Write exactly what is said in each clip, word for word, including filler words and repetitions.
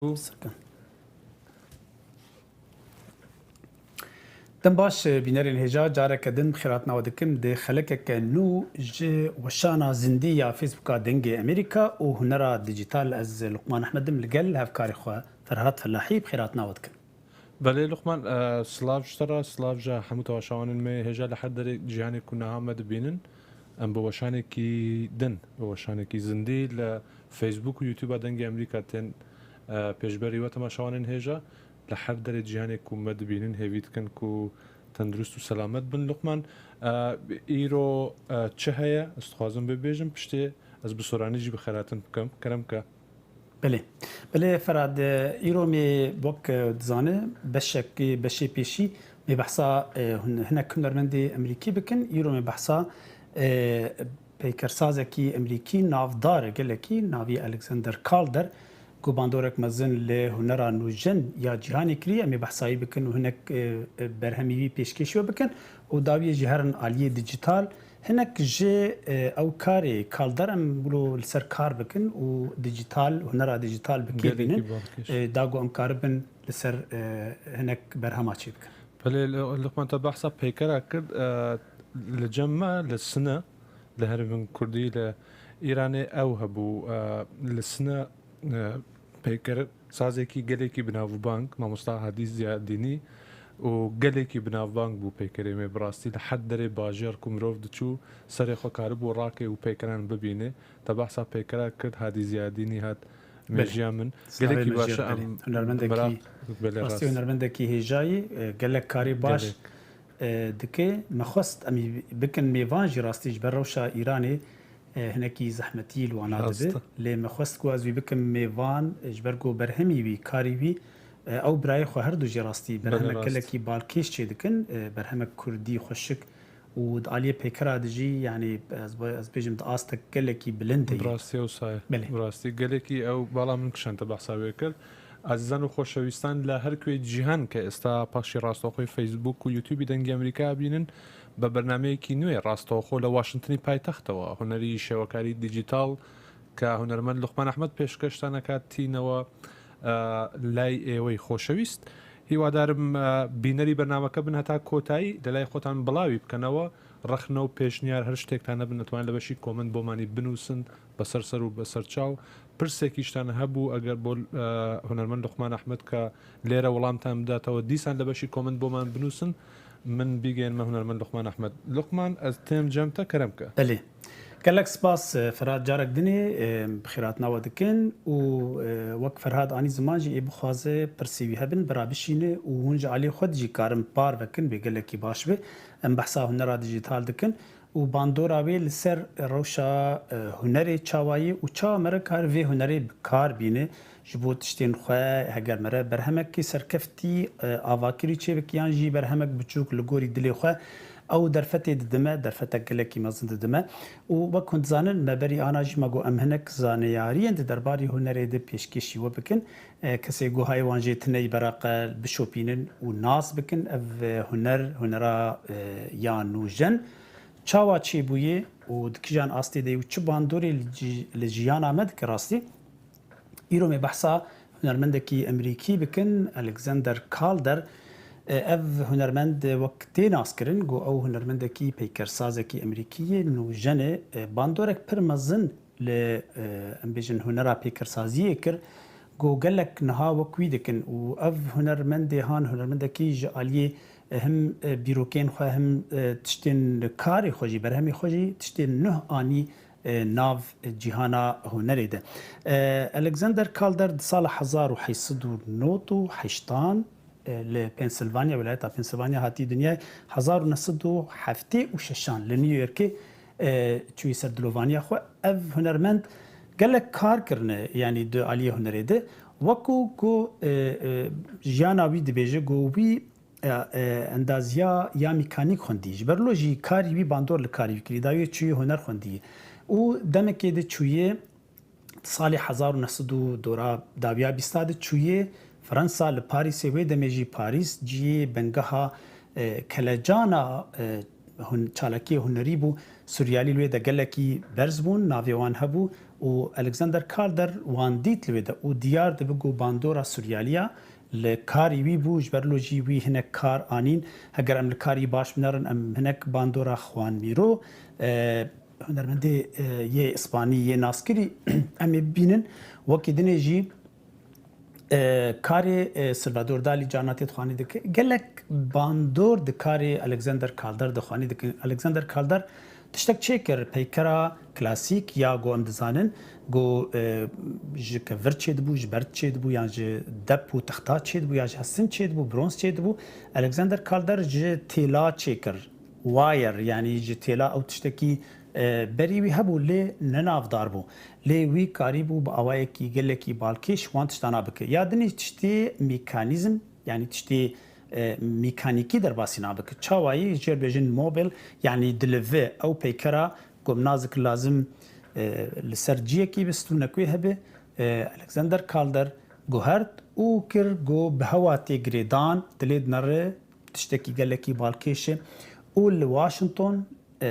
Sakin. Dem baş, bînerên hêja, careke din bi xêr hatina we dikim. Di xelekeke nû ji weşana zindî ya Facebooka Dengê Amerîka û hunera dîjîtal, ez Luqman Ehmed im, li gel hevkarê xwe Ferhat Felahî bi xêr hatina we dikim. Belê Luqman, e, silav ji te re, silav ji hemû temaşevanên me hêja li her derê cîhanê ku niha me dibînin. Em bi weşanekî din, bi weşanekî zindî li Facebook û YouTube-a Dengê Amerîka tên, e, pêşberî we temaşevanên hêja. Li her derê cîhanê ku me dibînin, hêvî dikin ku tendurist û selamet bin. Luqman, e, îro, e, çi heye? Ez dixwazim bibêjim, piştê ez bi soranî jî bi xêr hatin bikim. Kerem ke. Belê. Belê Ferhat, e, îro me wek, e, dizane, beşekî, beşê pêşî me behsa, e, hun-, hinek hunermendê Emerîkî bikin. Îro me behsa, e, peykersazekî Emerîkî navdar gelekî, navî Alexander Calder, ku bandorek mezin li hunera nûjen ya cîhanê kiriye. Em ê behsa wî bikin û hinek, e, e, berhemî wî pêşkêşî we bikin û dawiyê jî herin aliyê dîjîtal. Hinek ji, e, ew karê Calder em wilo li ser kar bikin û dîjîtal, hunera dîjîtal bi kê bînin. Gelekî balkêş. E, da ku em karibin li ser, e, hinek berhema çêbikin. Belê, Li-, Luqman, te behsa peykera kir, e, li cem me li Sine, li herêmên Kurdî li Îranê ew hebû, e, li Sine, e, peyker sazekî gelekî binavbang, mamosta Hadî Ziyadînî û gelekî binavbang bû peykerê me bi rastî. Li her derê bajêr ku mirov diçû, serê xwe karibû rake û peykeran bibîne. Te behsa peykera kir, Hadî Ziyadînî hat Belê. mêjiya min. Slavê Gelekî me baş jê e, re em belê. Hunermendekî, meraq, belê, rastî rast. Hunermendekî hêjayî, e, gelek karê baş, Gelek. e, dike. Me xwest em ê bikin mêvan jî rastî ji ber rewşa Îranê, e, hinekî zehmetî li wana Rast dibe. e. Lê me xwest ku ez wî bikim mêvan, e, ji ber ku berhemî wî, karî wî, e, ew birayê xwe her du jî rastî Belê, berhemek rast. gelekî balkêş çêdikin, e, berhemek kurdî xweşik û di aliyê pêkera de jî, yanî ez, ez bêjim di astek gelekî bilind de Bi ye. rastî ew saye. Belê. Bi rastî gelekî ew bala min kişand te behsa wê kir. Ezîzan û xoşewîstan li her kuê cîhan ke êsta paşî rastoxê Facebook û YouTube-ê Dengê Amerîkaya bînin, bi bernameyekî nû yê rastoxo li Washingtonî paytextewa hunerî şêwekarî dîjîtal ke hunermend Luqman Ehmed pêşkeş te neka tînewe, e, lay êwey xoşewîst. Hîwadarim, e, bînerî bernameke bin heta kotayî li lay xwe tan bilawî bikenewe. Rexne û pêşniyar her ştêk tane bin, etwanê li beşî komend bo manî binûsin, beser ser û beser çaw. Pirsekî ji tane hebû, eger bo, e, hunermend Luqman Ehmed ke lêre welam tan bidatewe, dîsan li beşî komend bo man binûsin. Min bîgênme hunermend Luqman Ehmed. Luqman, ez têm cem te, kerem ke. Belê. Gelek spas, e, Ferhat, carek dinê, e, bi xêrhatina we dikin û, e, wek Ferhat anî ziman jî ê bixwaze pirsê wî hebin, bira bişîne û hûn ji alî xwe de jî karin parve kin, bê gelekî baş be. Em behsa hunera dîjîtal dikin û bandora wê li ser rewşa, e, hunerê çawa ye û çawa mere kar vê hunerê bi kar bîne. Ji bo tiştên xwe, heger mere berhemekî serkeftî, e, avakirî çêbik yan jî berhemek biçûk li gorî dilê xwe, ew derfetê didime, derfetek gelekî mezin didime. Û wek hûn dizanin, me berî ana jî me got em hinek zaneyariyên di derbarê hunerê de pêşkêşî we bikin. E, kesê ku hayê wan jê tune yî beraqe bişopînin û nas bikin. Ev, e, huner, hunera, e, ya nûjen çawa çêbûye û di kîjan astê de ye û çi bandorê li cî-, li jiyana me dike rastî? Îro me behsa hunermendekî Emerîkî bikin, Alexander Calder. E, ev hunermend wek tê naskirin, ku ew hunermendekî peykersazekî Emerîkî ye, nûjen e. E, bandorek pir mezin li, e, em bêjin, hunera peykersaziyê kir, ku gelek niha wek wî dikin û ev hunermendê han hunermendekî ji aliyê, e, him, e, bîrokên xwe, him, e, tiştên karê xwe jî, berhemê xwe jî, tiştên nuh anî e, nav cîhana hunerê de. E, Alexander Calder di sala hezar û heşt sed û nod û heştan, e, li Pennsylvania, wîlayeta Pennsylvania hatî dinyayê, hezar û neh sed û heftê û şeşan li New Yorkê, e, çûyî ser dilovaniya xwe. Ev hunermend gelek kar kirine, yanî di aliyê hunerê de. Wekû ku, e, e, jiyana wî dibêje, ku wî e, e, endaziya ya mîkanîk xwendî. Ji ber lo jî karî wî bandor li karî wî kirî, dawiyê çûyî huner xwendî. Û demekê de çûyê, salê hezar û neh sed û dora dawiya bîsta de çûyê Fransa, li Parîsê, wê demê jî Parîs ciyê bengeha, e, kelecana, e, hun çalakiyê hunerî bû. Suryalî li wê de gelekî berz bûn, navê wan hebû û Alexander Calder wan dît li wê de û diyar dibe ku bandora suryaliya li karî wî bû, ji ber lo jî wî hinek kar anîn. Heger em li karî baş binerin, em hinek bandora Juan Miro, e, hunermendê, e, yê Îspanî yê naskirî em ê bibînin. Wekî dinê jî, e, karê, e, Salvador Dalî carna tê dixwanî dike. Gelek bandor di karê Alexander Calder dixwanî dikin. Alexander Calder tiştek çêkir, peykera klasîk ya ku em dizanin, ku, e, ji kevir çêdibû, ji berd çêdibû yan ji dep û texta çêdibû ya ji hestin çêdibû, bronz çêdibû. Alexander Calder ji têla çêkir. Wire, yanî ji têla ew tiştekî, e, berî wî hebû, lê ne navdar bû. Lê wî karîbû bi awayekî gelekî balkêş wan tiştana bike. Ya dinê tiştê mekanîzm, yanî tiştê, e, mekanîkî derbasî nabike. Çawayî jê re bêjin mobil, yanî dilive ew peykera ku em nazik lazim, e, li ser ciyekî bi stûnek wê hebe, e, Alexander Calder guhert û kir ku bi hewa tê girêdan, dilê dinere, tiştekî gelekî balkêş e û li Washington, e,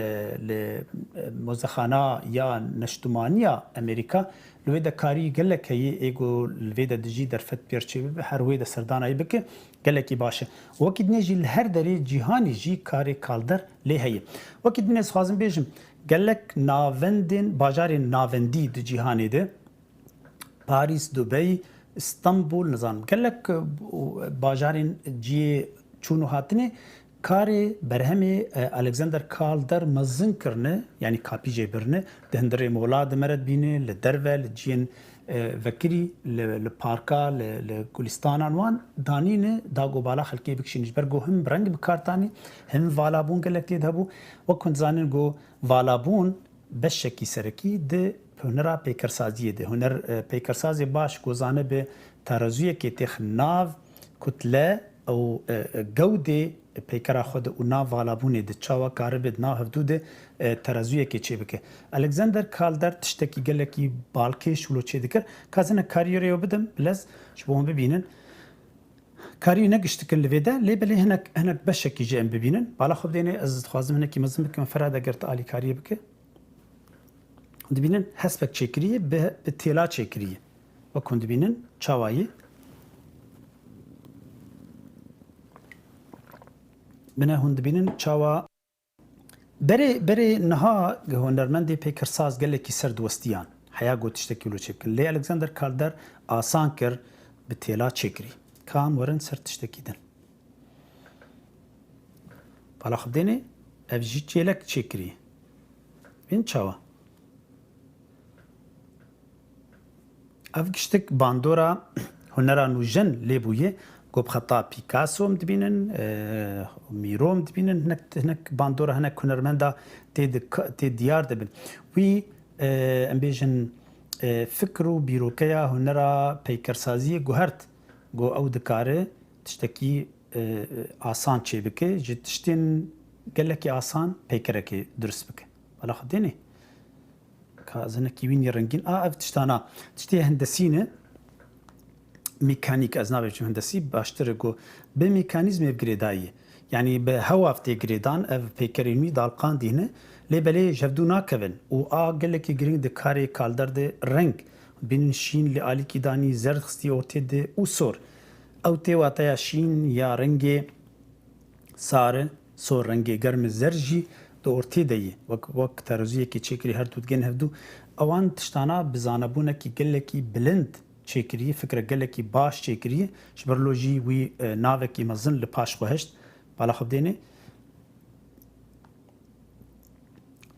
li, e, mozexana ya neştimaniya Amerîka, li wê de karî gelek heye, ê ku li vê de dijî derfet pêr çêbibe, her wê de serdana wî bike, gelekî baş e. Wekî dinê jî li her derê cîhanê jî karê Calder lê heye. Wekî dinê dixwazim bêjim, gelek navendên, bajarên navendî di cîhanê de, Parîs, Dubey, Stenbul, nizanim gelek, e, bajarên cihê çûn û hatinê karê berhemê, e, Alexander Calder mezin kirine, yanî kapî jê birine, di hundirê mola di me re dibîne, li derve, li cihên, e, vekirî, li, li parka, li, li gulistanan wan danîne, da ku bala xelkê bikişîne. Ji ber ku him reng bi kar tanî, him valabûn gelek tê de hebû. Wek hûn dizanin ku valabûn beşekî serekî di hunera peykersaziyê de. Huner, e, peykersazê baş ku zanibe terezûyekê têx nav kutle û, e, e, gewdê peykera xwe de û nav valabûnê de çawa karibe di nav hevdû de, e, terezûyekê çêbike. Alexander Calder tiştekî gelekî balkêş wilo çêdikir. Ka ez hinek kariyê rê bidim, bilez ji bo hûn bibînin. Karî ne giştikin li vê de, lê belê hinek, hinek beşekî jê em bibînin. Bala xwe bidêne, ez dixwazim hinekî mezin bikim, Ferhad, eger tu alîkariyê bike. Dibînin hespek çêkiriye, bi, bi têla çêkiriye. Wek hûn dibînin, çawa yî? Bine hûn dibînin çawa? Berê, berê niha hunermendê peykirsaz gelekî ser diwestiyan. Heya got tiştekî wilo çêbikin. Lê Alexander Calder asan kir, bi têla çêkirî. Ka em werin ser tiştekî din. Bala xwe bidêne, ev jî çêlek çêkirî. Bên çawa? Ev giştik bandora hunera nûjen lê bûye. Ku bi xeta Picasso em dibînin, e, Mîro em dibînin, hinek, hinek bandora hinek hunermenda tê di-, tê diyar dibin. Wî, e, em bêjin, e, fikr û bîrokeya hunera peykersaziyê guhert. Ku ew dikare tiştekî, e, asan çêbike, ji tiştên gelekî asan peykerekê dirust bike. Bala xwe dêne. Ka ez hinekî wînî rengîn. A, ev tiştana, tiştê hendesî ne, mekanîk, ez nabêjim hendesî, baştir e ku bi mekanîzmê girêdayî, yanî bi hewa tê girêdan, ev peykerên wî dalqandî ne, lê belê ji hevdû nakevin û a gelekî girîng di karê Calder de reng, bînin şîn li alîkî danî, zerd xistî ortê de û sor. Ew tê wateya şîn ya rengê sar e, sor rengê germ e, zer jî di ortê de ye. Wek, wek terezûyekê çêkirî, her du digên hevdû. Ewan tiştana bi zanebûnekî gelekî bilind çêkirî, fikrek gelekî baş çêkirî, ji ber lo jî wî, e, navekî mezin li paş xwe hişt. Bala xwe bidêne.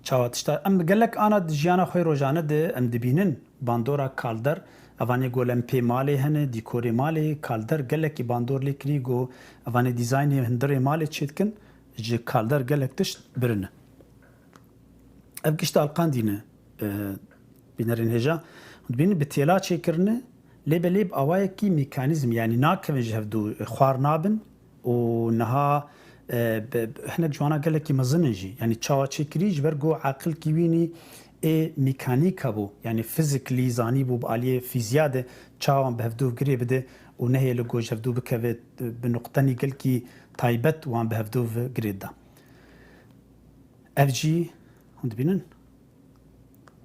Çawa tişta? Em gelek ana di jiyana xwe rojane de em dibînin bandora Calder, evanê golempê malê hene, dîkorê malê, Calder gelekî bandor lê kirî, go evanê dîzaynê hundirê malê çêdikin, ji Calder gelek tişt birine. Ev gişt alqandîne, e, bînerên hêja. Dibînin bi têla çêkirine, lê belê bi awayekî mekanîzm, yanî nakevin ji hevdû, e, xwar nabin û niha, e, bi, bi, hinek ji wana gelekî mezin in jî. Yanî çawa çêkirî, ji ber ku aqilkî wînî ê mekanîk hebû, yanî physically zanîbû bi aliyê fîziya de çawa wan bi hevdû girê bide û nehêle ku ji hevdû bikeve, bi nuqtenî gelkî taybet wan bi hevdû girê da. Ev jî hûn dibînin.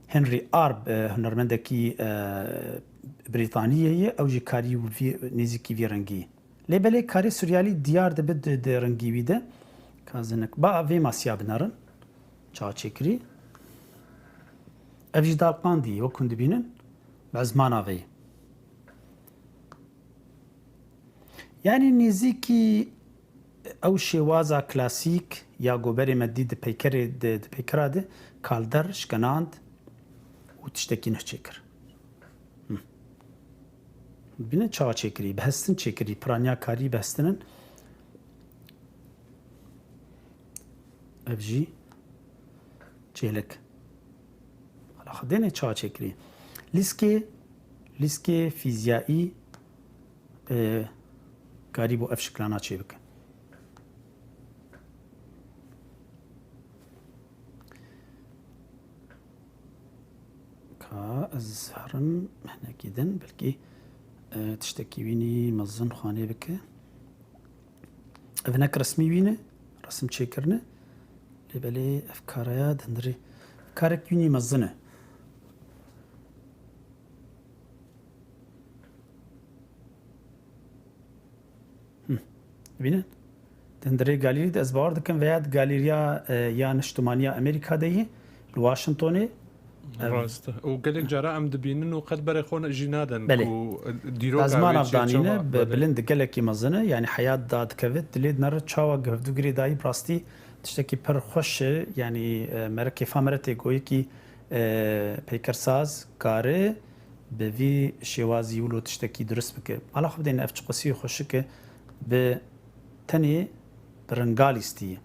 Henry Arb, e, hunermendekî, e, Brîtaniyê ye, ew jî karî wî vî, nêzîkî vî rengî. Lê belê karê suryalî diyar dibe di, di rengî wî de. Ka zinik. Ba vê masiya binerin. Ça çêkirî. Ev jî dalqandî, wek hûn dibînin. Bi ezmana vê. Yanî nêzîkî ew şêwaza klasîk ya goberê me dî di peykerê, di, di peykera de Calder şkenand û tiştekî nuh çêkir. Hı. Bîne çawa çêkirî? Bi hestin çêkirî, piraniya karî bi hestinin. Ev jî çêlik. Hala Xwedê ne çawa çêkirî. Lîskê, lîskê fîziyayî, e, karîbû ev şiklana çêbike. Ka ez herim hinekî din, belkî, e, tiştekî wînî mezin xwanê bike. Ev hinek resmî wî ne, resim çêkirine. Lê belê ev karaya dindirê. Karek wînî mezin e. Hı. Bînin? Dindirê galerî de ez bawer dikim veya di galeriya, e, ya Niştimaniya Amerîka de yî, li Washingtonê, Rast e. Û gelek cara em dibînin û qet berê xwe jî naden Belê. Ku dîroka Ezman wê çi, avdanîne çawa, bi belê. Bilind gelekî mezin e, yanî heyat dadikeve, dilê dinere çawa guhevdû girê dayî bi rastî tiştekî pir xweş e, yanî, e, mere kêfa mere tê ku yekî, e, peykersaz kare bi vî şêwazî wilo tiştekî dirust bike. Mala xwe bidêne ev çiqasî xweşik e bi tenê bi ringa lîstî ye.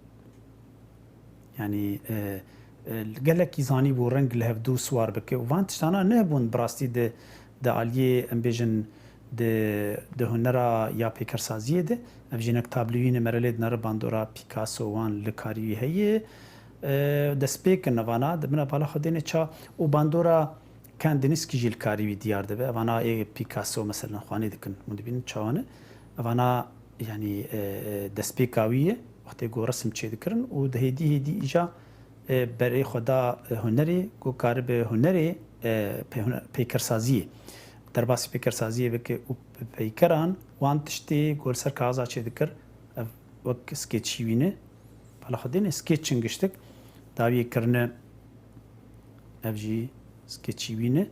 Yanî, e, e, gelekî zanîbû reng li hevdû siwar bike û van tiştana nehbûn bi rastî di, di aliyê, em bêjin, di, di hunera ya pêkersaziyê de. Ev jî hinek tablûyî ne, mere lê dinere bandora Picasso wan li karî wî heye. E, destpêk in evana, di bina bala xwe dêne ça û bandora Kandinsky jî li karî wî diyar dibe. Evana ê Picasso meselen xwanê dikin. Hûn dibînin çawa ne? Evana, yanî, e, e, destpêka wî ye. Wextê ku resim çêdikirin û di hêdî hêdî îja, e, berê xwe da, e, hunerê, ku karibe hunerê, e, pê-, huner-, peykersaziyê. Derbasî peykersaziyê bike û pe-, peykeran wan tiştê ku li ser kaxiza çêdikir, ev wek skeçî wî ne. Bala xwe dêne skeçin giştik. Dawiyê kirine, ev jî skeçî wî ne.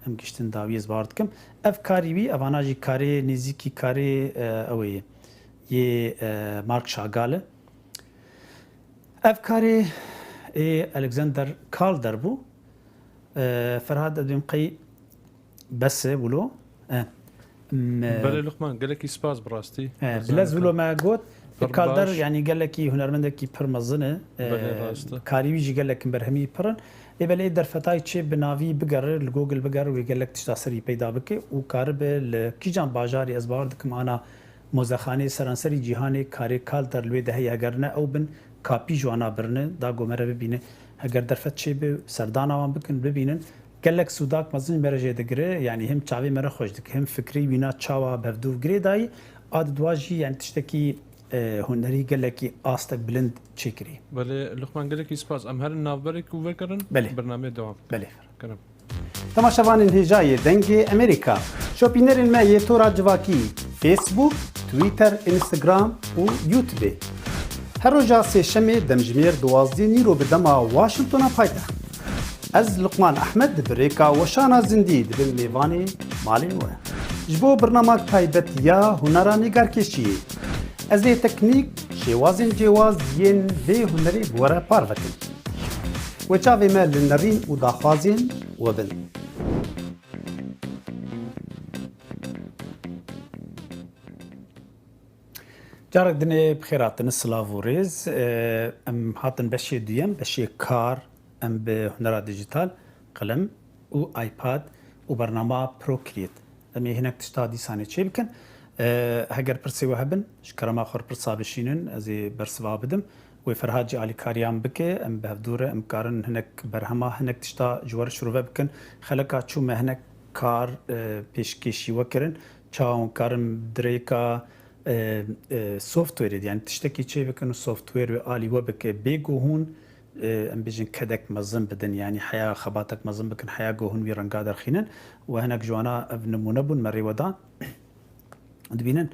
Em giştin dawiyê ez bawer dikim. Ev karî wî, evana jî karê nêzîkî karê, e, ew ê yê, e, Mark Chagall e. Ev karê ê Alexander Calder bû. E, Ferhad, ez dibêm qey bes e wilo. E, m-, Belê Luqman, gelekî spas bi rastî. E, Alexander bilez wilo me got. Pir Calder, baş. Yanî gelekî hunermendekî pir mezin e. E, Belê rast e. Karî wî jî gelek berhemî pir in. Ê belê derfetayî çê bi navî bigere, li Google bigere wê gelek tişta serî peyda bike û karibe li kîjan bajarî ez bawer dikim ana mozexanê seranserî cîhanê karê Calder li wê de heye, heger ne ew bin kapî ji wana birine, da ku mere bibîne. Heger derfet çêbe, serdana wan bikin, bibînin. Gelek sûdak mezin ji me re jê digire, yanî him çavê me re xweş dike, him fikrê wîna çawa bi hevdû girê dayî, a di dua jî, yanî tiştekî, e, hunerî gelekî astek bilind çêkirî. Belê, Luqman, gelekî spas. Em herin navberek û vekirin, Belê. Bernameyê dewam. Belê. Kerem. Temaşevanên hêja yê Dengê Amerîka, şopînerên me yê tora civakî, Facebook, Twitter, Instagram û YouTube. Her roja sêşemê demjimêr duwazdeh nîro bi dema Washingtona paytext. Ez Luqman Ehmed bi rêka weşana zindî dibim mêvanê malên we. Ji bo birnamak taybet ya hunera nîgarkêşiyê, ez ê teknîk, şêwazên cêwaz yên vê hunerê bi we re parve kim. Wê çavê me li nerîn û daxwazên we bin. Carek dinê bi xêr hatine, silav û rêz. E, em hatin beşê duyem, beşê kar, em bi hunera dijital, qelem û iPad û bernama Procreate. Em ê hinek tişta dîsanê çê bikin. E, heger pirsê we hebin, ji kerema xwe pirsa bişînin, ez ê bersiva bidim. Wê Ferhad jî alîkariya min bike, em bi hevdû re, em karin hinek berhema, hinek tişta ji we re şirove bikin. Xeleka çû me hinek kar, e, pêşkêşî we kirin. Çawa hûn karin di rêka, e, e, softwarê de, yani tiştekî çê bikin û software wê alî we bike. Bê ku hûn e, em bêjin kedek mezin bidin, yanî heya xebatek mezin bikin, heya ku hûn wî renga derxînin. Û hinek ji wana ev nimûne bûn, me rê we dan. Dibînin,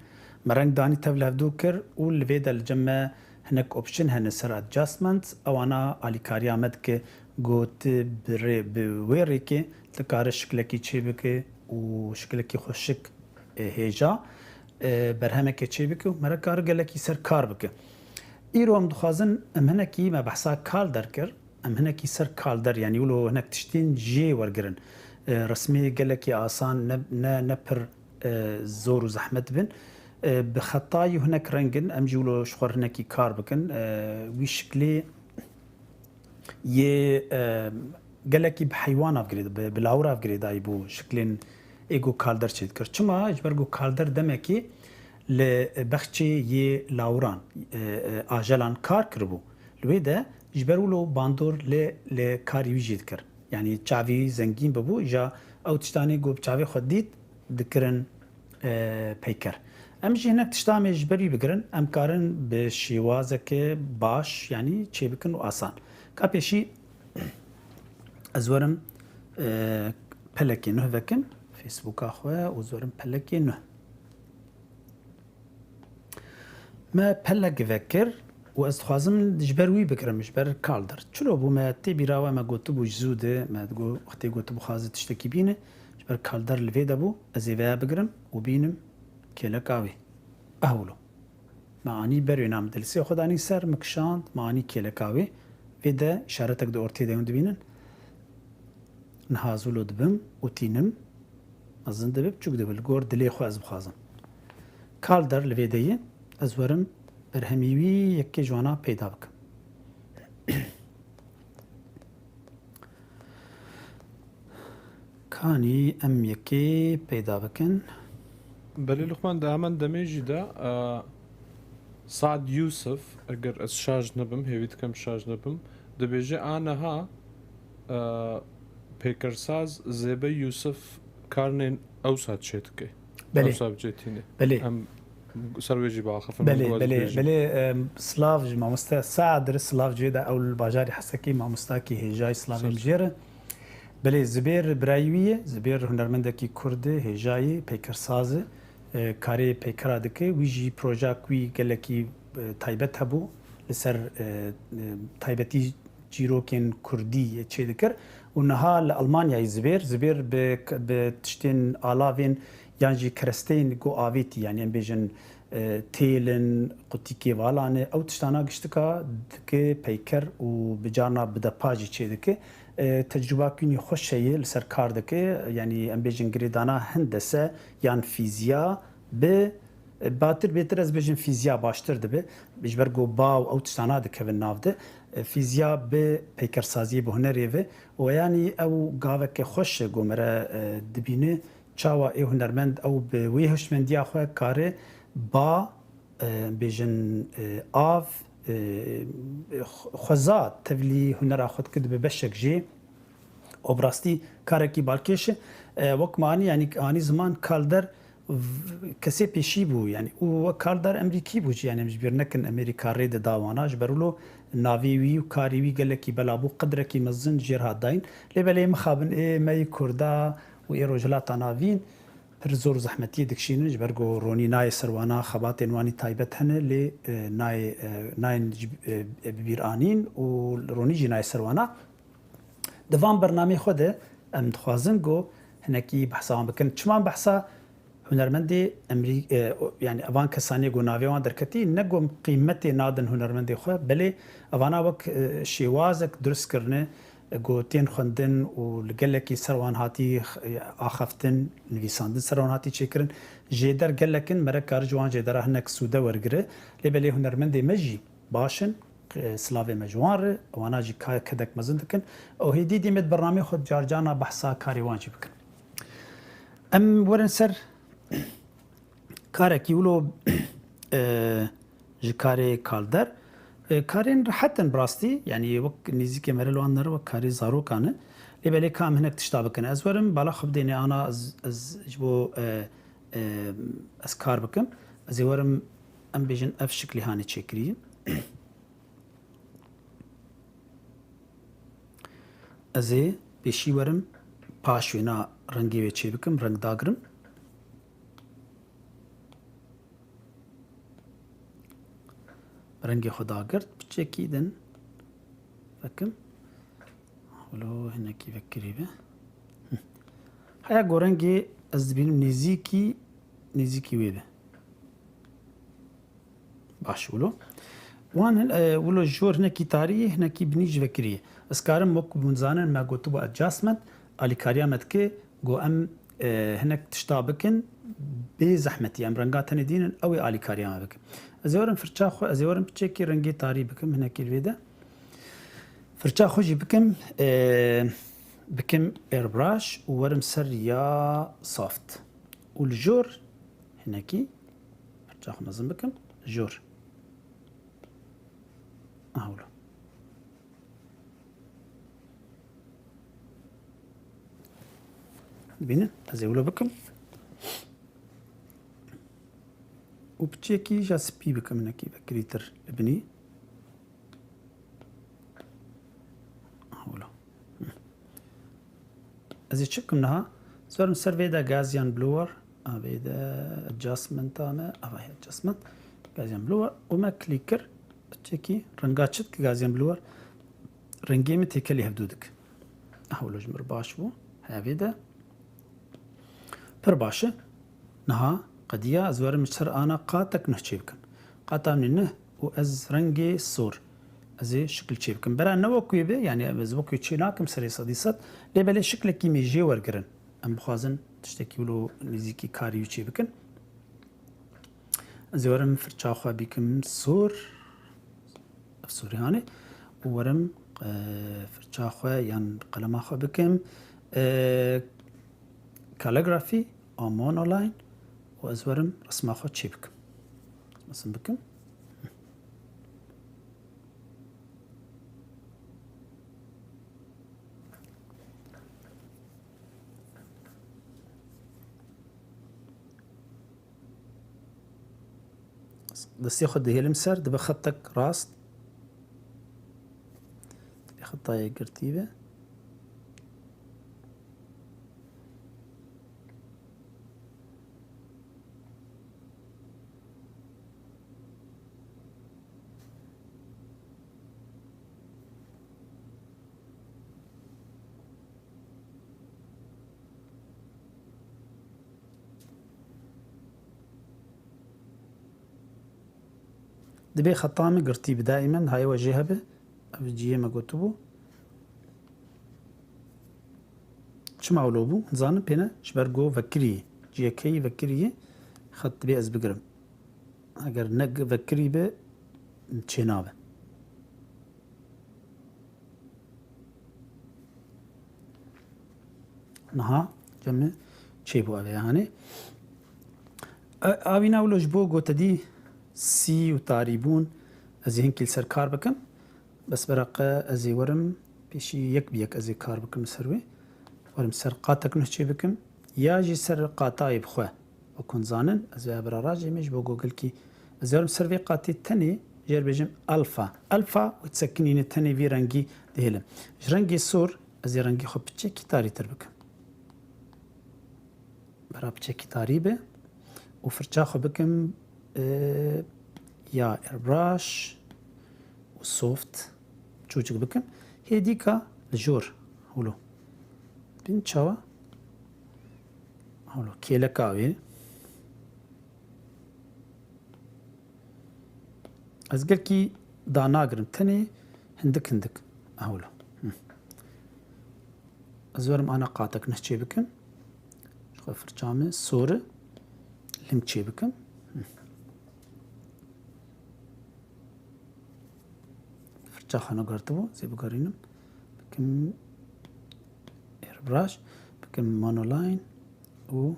me reng danî tev li hevdû kir û li vê de li cem me hinek option hene ser adjustment, ewana alîkariya me dike ku tu bi rê, bi wê rêkê dikare şiklekî çêbike û şiklekî xweşik, e, hêja, e, berhemeke çêbike û me re kare gelekî ser kar bike. Îro em dixwazin em hinekî me behsa kal derkir, em hinekî ser kal der, yanî wilo hinek tiştên jê wergirin. E, resmê gelekî asan, ne, ne, ne pir, e, zor û zehmet bin. E, bi xetayî û hinek rengin, em jî wilo ji xwe hinekî kar bikin. E, wî şiklê yê, e, gelekî bi heywan av girê, bi, bi lawir av girêdayî bû şiklên ê ku kalder çêdikir. Çima? Ji ber ku kalder demekî li bexçê yê lawiran, e, e, ajelan kar kiribû. Li wê de ji ber wilo bandor li, li karî wî jî dikir. Yanî çavî zengîn bibû, îja ew tiştanê ku bi çavê xwe dît, dikirin, e, peyker. Em jî hinek tişta em ê ji ber wî bigirin, em karin bi şêwazeke baş, yanî çêbikin û asan. Ka pêşî ez werim, e, pelekê nuh vekim, Facebooka xwe û ez werim pelekê nuh. Me pelek vekir û ez dixwazim ji ber wî bigirim, ji ber kalder. Çilo bû me tê bîra we me gotibû ji zû de, me digo, wextê gotibû xwaze tiştekî bîne, ji ber kalder li vê de bû, ez ê veya bigirim û bînim kêleka wê. Ehwilo. Me anî ber wê, na me dilsê xwe danî ser, me kişand, me anî kêleka wê. Vê de îşaretek di ortê de hûn dibînin. Niha ez wilo dibim û tînim. Mezin dibe, biçûk dibe, li gor dilê xwe ez bixwazim. Kalder li vê de ye, ez werim berhemî wî yekê ji wana peyda bikim. Kanî em yekê peyda bikin. Belê Luqman, di heman demê jî de, e, Saad Yusuf, eger ez şaş nebim, hêvî dikim şaş nebim, dibêje, a niha, e, pêkersaz Zêbe Yusuf karnên ewsa çê dike. Belê. Ewsa bi cê tîne. Belê. Em ser wê jî biaxifin, Belê, min belê, dibêjin. Belê, em, silav ji mamoste Saad re, silav cê de, ew li bajarê Hesekê mamostakî hêjayî, silavê Sağ ol. Jê re. Belê, Zibêr birayî wî ye, Zibêr hunermendekî kurd e, hêjayî, peykersaz e, e, karê peykera dike. Wî jî projeya wî gelekî, e, taybet hebû, li ser, e, e, taybetî çîrokên kurdî çêdikir û niha li Almanyayê Zibêr, Zibêr bi, bi tiştên alavên yan jî keresteyên ku avêtî, yanî em bêjin, e, têl in, qutîkê vala ne, ew tiştana giştika dike peyker û bi carna bi depa jî çêdike. E, tecrûba kûnî xweş heye, li ser kar dike, yanî em bêjin girêdana hendese yan fîziya bi, e, batir bêtir ez bêjim fîziya baştir dibe, ji ber ku ba û ew tiştana dikevin nav de. E, fîziya bi peykersaziyê, bi hunerê ve û yanî ew gaveke xweş e ku me re, e, dibîne. Çawa ê hunermend ew bi wê hişmendiya xwe kare ba, e, bêjin, e, av, e, xwe-, xweza tevlî hunera xwe dike, dibe beşek jê. Û bi rastî karekî balkêş e. E, wek me anî, yanî anî ziman kalder v-, kesê pêşî bû, yanî û wek kalder Emerîkî bû jî, yanî em ji bîr nekin Emerîka rê dida wana, ji ber wilo navê wî û karê wî gelekî bela bû, qedrekî mezin jêr hat dayîn. Lê belê mixabin ê me yê Kurda û ê Rojhilata Navîn pir zor û zehmetiyê dikişînin, ji ber ku ronî nayê ser wana, xebatên wanî taybet hene, lê, e, nayê, e, nayên ji, e, e, bi bîr anîn û ronî jî nayê ser wana. Di van bernameyê xwe de em dixwazin ku hinekî behsa wan bikin. Çima behsa hunermendê Emerî-, e, o, yanî evan kesanê ku navê wan derketî, ne ku em qîmetê nadin hunermendê xwe, belê evana wek, e, şêwazek dirust kirine, e, ku tên xwendin û li gelekî ser wan hatî, e, axaftin, nivîsandin ser wan hatî çêkirin. Jêder gelek in, mere kar ji wan jêdera hinek sûde wergire. Lê belê hunermendê me jî baş in, e, silavê me ji wan re, wana jî ka-, kedek mezin dikin. Û hêdî dî me di bernameyê xwe carcana behsa karê wan jî bikin. Em werin ser karekî wilo, e, ji karê kalder. E, karên rehet in bi rastî, yanî wek nêzîkê me re li wan nere wek karê zarokan e. Lê belê ka em hinek tişta bikin. Ez werim bala xwe bidêne ana ez, ez ji bo, e, e, ez kar bikim. Ez ê werim, em bêjin ev şiklî hanê çêkirî. Ez ê pêşî werim paş wêna rengê wê çêbikim, reng dagirim. Rengê xwe dagirt, piçekî din vekim. Wilo hinekî vekirî be. Hı. Heya ku rengê ez dibînim nêzîkî, nêzîkî wê be. Baş wilo. Wan hin, e, wilo jor hinekî tarî ye, hinekî binî jî vekirî ye. Ez karim wek hûn zanin me gotibû adjustment, alîkariya me dike, ku em, e, hinek tişta bikin, bê zehmetî, em renga tenê dînin, ew ê alîkariya me bikin. Ez ê werim firça xwe, ez ê werim piçekî rengê tarî bikim, hinekî li vê de. Firça xwe jî bikim, e, bikim airbrush û werim ser ya soft. Û li jor hinekî firça xwe mezin bikim, li jor. Aha wilo. Dibînin, ez ê wilo bikim. Û piçekî ja spî bikim, hinekî vekirîtir li binî. Wilo. Ez ê çi bikim niha? Zorim ser vê de Gaussian blower. A vê de adjustmenta me. A vay adjustment. Gaussian blower. Û me click kir. Çekî renga çi dike Gaussian blower? Rengê min têkelî hevdû dike. Ah, wilo ji min re baş bû. Hevê de. Pir baş e. Niha qediya ez werim ji ser ana qatek nuh çêbikim. Qata min ê nuh û ez rengê sor. Ez ê şikil çêbikim. Bera ne wek wê be, yanî ez wek wê çê nakim serê sedî sed. Lê belê şiklekî mêjê wergirin. Em bixwazin tiştekî wilo nêzîkî karî wî çêbikin. Ez ê werim firça xwe bikim sor. Ev sorê hanê. Û werim, e, firça xwe yan qelema xwe bikim, e, calligraphy a monoline û ez werim resma xwe çê bikim. Mesin bikim. Destê xwe dihêlim ser, dibe xetek rast. Divê xeta yekgirtî be. Dibê xeta min girtî bi daîmen, hayê we jê hebe, ev cihê me gotibû. Çima wilo bû? Zanin pê ne? Ji ber ku vekirî, cihekeyî vekirî, xet dibê ez bigirim. Eger ne vekirî be, çênabe. Niha cem min çêbû ev ê, yanî. E, a wîna wilo ji bo gotedî sî û tarîbûn, ez ê hinkî li ser kar bikim. Bes beraqe ez ê werim pêşî yek bi yek ez ê kar bikim li ser wê. Werim ser qatek nuh çêbikim. Ya jî ser qatayê bi xwe. Wek hûn zanin, ez vê bira rajê min ji bo Google-kî, ez werim ser vê qatê tenê, jê re bêjim alfa. Alfa û sekinîne tenê vî rengî dihêlim. Ji rengê sor, ez ê rengê xwe piçekî tarîtir bikim. Bera piçekî tarî be û firça xwe bikim, e, ya airbrush û soft çûçik bikim. Hê dîka li jor, hûlo. Bin çawa? Hûlo, kêleka wê. Ez gelkî danagirim, tenê hindik hindik. Hûlo. Hı. Ez werim ana qatek nuh çêbikim. Ji xwe firça min sor e, ling çêbikim. Hı. Firça xwe neguhertibû, ez ê bigerînim. Bikim airbrush, bikim monoline û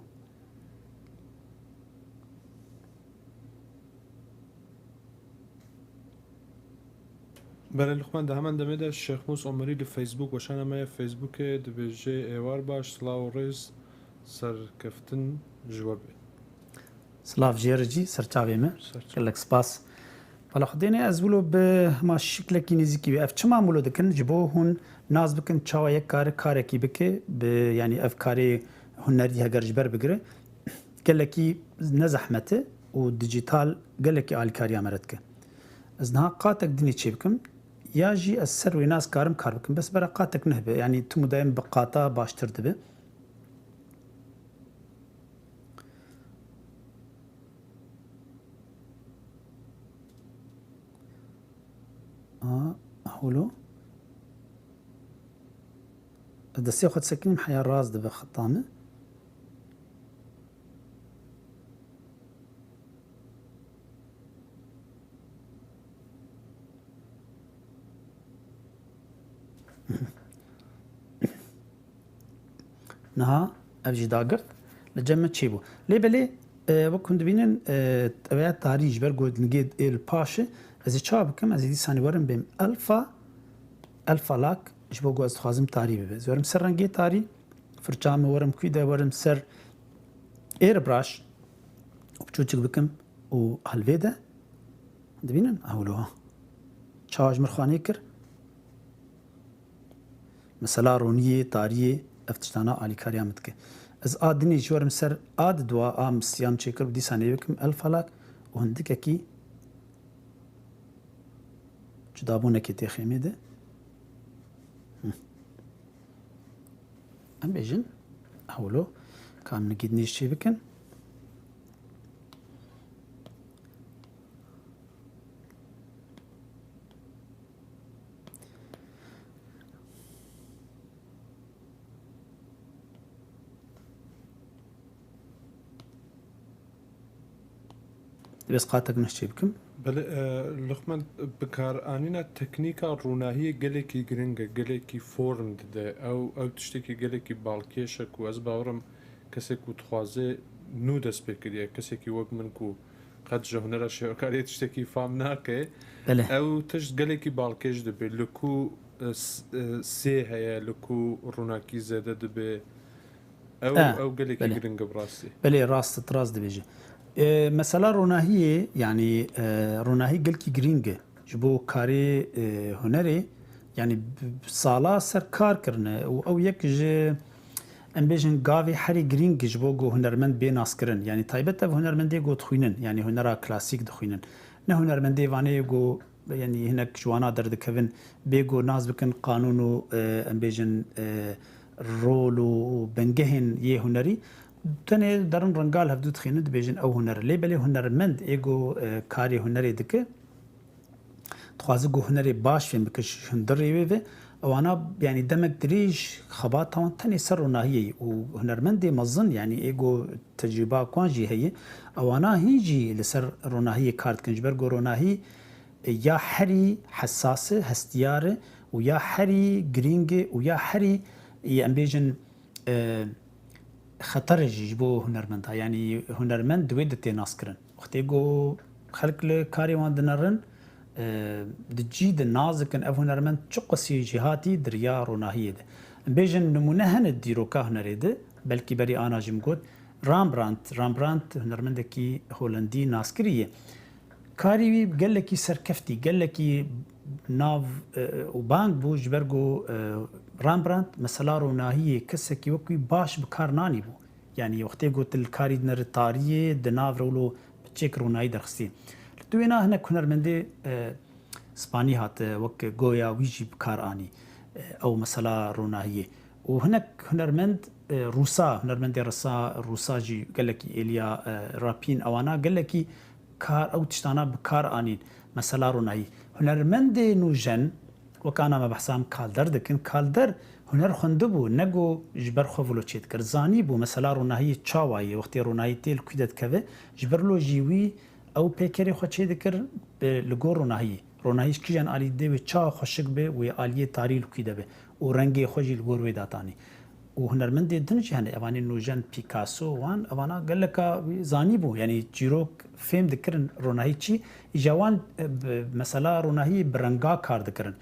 Belê Luqman, di heman demê de Şêxmûs Omerî li Facebook weşana me ya Facebookê dibêje, êwar baş, silav û rêz, serkeftin ji we be. Silav jê re jî, serçavê me. Serçavê. Gelek spas. Vala Xwedênê ez wilo bi hema şiklekî nêzîkî wê. Ev çima wilo dikin? Ji bo hûn nas bikin çawa yek kare karekî bike, bi, yanî ev karê hunerî heger ji ber bigire, gelekî ne zehmet e û dîjîtal gelekî alîkariya me re dike. Ez niha qatek dinê çê bikim, ya jî ez ser wê nas karim kar bikim. Bes bera qatek nuh be, yanî tim û dayim bi qata baştir dibe. A, holo. Ez destê xwe disekinîm, heya rast dibe xeta min. Niha ev jî dagirt, li cem min çêbû. Lê belê, e, wek hûn dibînin, e, ev ya tarî ji ber ku nigê ê li paş e, ez ê çawa bikim? Ez ê dîsanî werim bêm alfa, alfa lak, ji bo ku ez dixwazim tarî bibe. Ez werim ser rengê tarî, firça min werim kû de, werim ser airbrush û biçûçik bikim û helvê de. Dibînin? Ew lo ha. Çawa ji min xanê kir? Mesela roniyê, tariyê, ev tiştana alîkariya min dike. Ez a dinê ji werim ser a diduwa, a min siyam çêkir û dîsa nê bikim alfa lak û hindikekî cudabûnekê tê xêmê de. Hı. Em bêjin, hewlo, ka em nigî dinê jî çê bikin. Divê ez qatek nuh çê bikim. Belê, e, Luqman, bikaranîna teknîka ronahiyê gelekî giring e, gelekî form dide. Ew, ew tiştekî gelekî balkêş e ku ez bawer im kesê ku dixwaze nû dest pê kiriye, kesekî wek min ku qet ji hunera şêwekariyê tiştekî fam nake, Belê. ew tişt gelekî balkêş dibe. Li ku, e, s-, e, sê heye, li ku ronakî zêde dibe. Ew, Eh, ew gelekî belê. giring e bi rastî. Belê, rast, tu rast dibêjî. E, mesela ronahiyê, yanî, e, ronahî gelkî giring e ji bo karê, e, hunerê, yanî bi, bi sala ser kar kirine û ew yek ji, em bêjin, gavê herî giring ji bo ku hunermend bê naskirin. Yanî taybet ev hunermendê ku dixwînin, yanî hunera klasîk dixwînin. Ne hunermendê vanê ku yanî hinek ji wana derdikevin, bê ku nas bikin qanûn û, e, em bêjin, e, rol û, û bingehên yê hunerî, tenê derin ringa li hevdû dixînin, dibêjin ew huner e. Lê belê hunermend ê ku, e, karê hunerê dike, dixwaze ku hunerê baş fêm bike ji hundirê wê ve, ewana, yanî demek dirêj xebata wan tenê ser ronahiyê ye û hunermendê mezin, yanî ê ku tecrûba wan jî heye, ewana hîn jî li ser ronahiyê kar dikin. Ji ber ku ronahî ya herî hesas e, hestiyar e û ya herî girîng e û ya herî, em bêjin, e, xeter e jî ji bo hunermenda. Yanî hunermend di wê de tê naskirin. Wextê ku xelk li karê wan dinerin, e, di cî de nas dikin ev hunermend çi qasî jêhatî di riya ronahiyê de. Em bêjin nimûne hene di dîroka hunerê de, belkî berî ana jî min got, Rembrandt, Rembrandt hunermendekî Holendî naskirî ye. Karî wî gelekî serkeftî, gelekî nav, e, û bang bû, ji ber ku, e, Rembrandt mesela ronahiyê kesekî wek wî baş bi kar nanîbû. Yanî wextê ku tu li karî dineri tariyê, di nav re wilo piçek ronahî derxistî. Li tu wêna hinek hunermendê, e, Spanî hate, wek Goya, wî jî bi kar anî, e, ew mesela ronahiyê. Û hinek hunermend, e, Rûsa, hunermendê resa, Rûsa jî gelekî êliya, e, Rapîn, ewana gelekî kar, ew tiştana bi kar anîn. Mesela ronahî. Hunermendê nûjen, wek ana me behsa em Kalder dikin, Kalder huner xwendibû, ne ku ji ber xwe vilo çêdikir. Zanîbû mesela ronahiyê çawa ye, wextê ronahî tê li kû de dikeve, ji ber lo jî wî ew pêkerê xwe çêdikir, bi, li gor ronahiyê. Ronahî ji kîjan alî dê wê çawa xweşik be, wê aliyê tarî li kû de be û rengê xwe jî li gor wê datanî. Û hunermendê din jî hene, evanê nûjen, Picasso, wan, evana geleka wî zanîbû. Yanî çîrok fêm dikirin ronahî çi, îja wan, e, bi, mesela ronahî bi renga kar dikirin.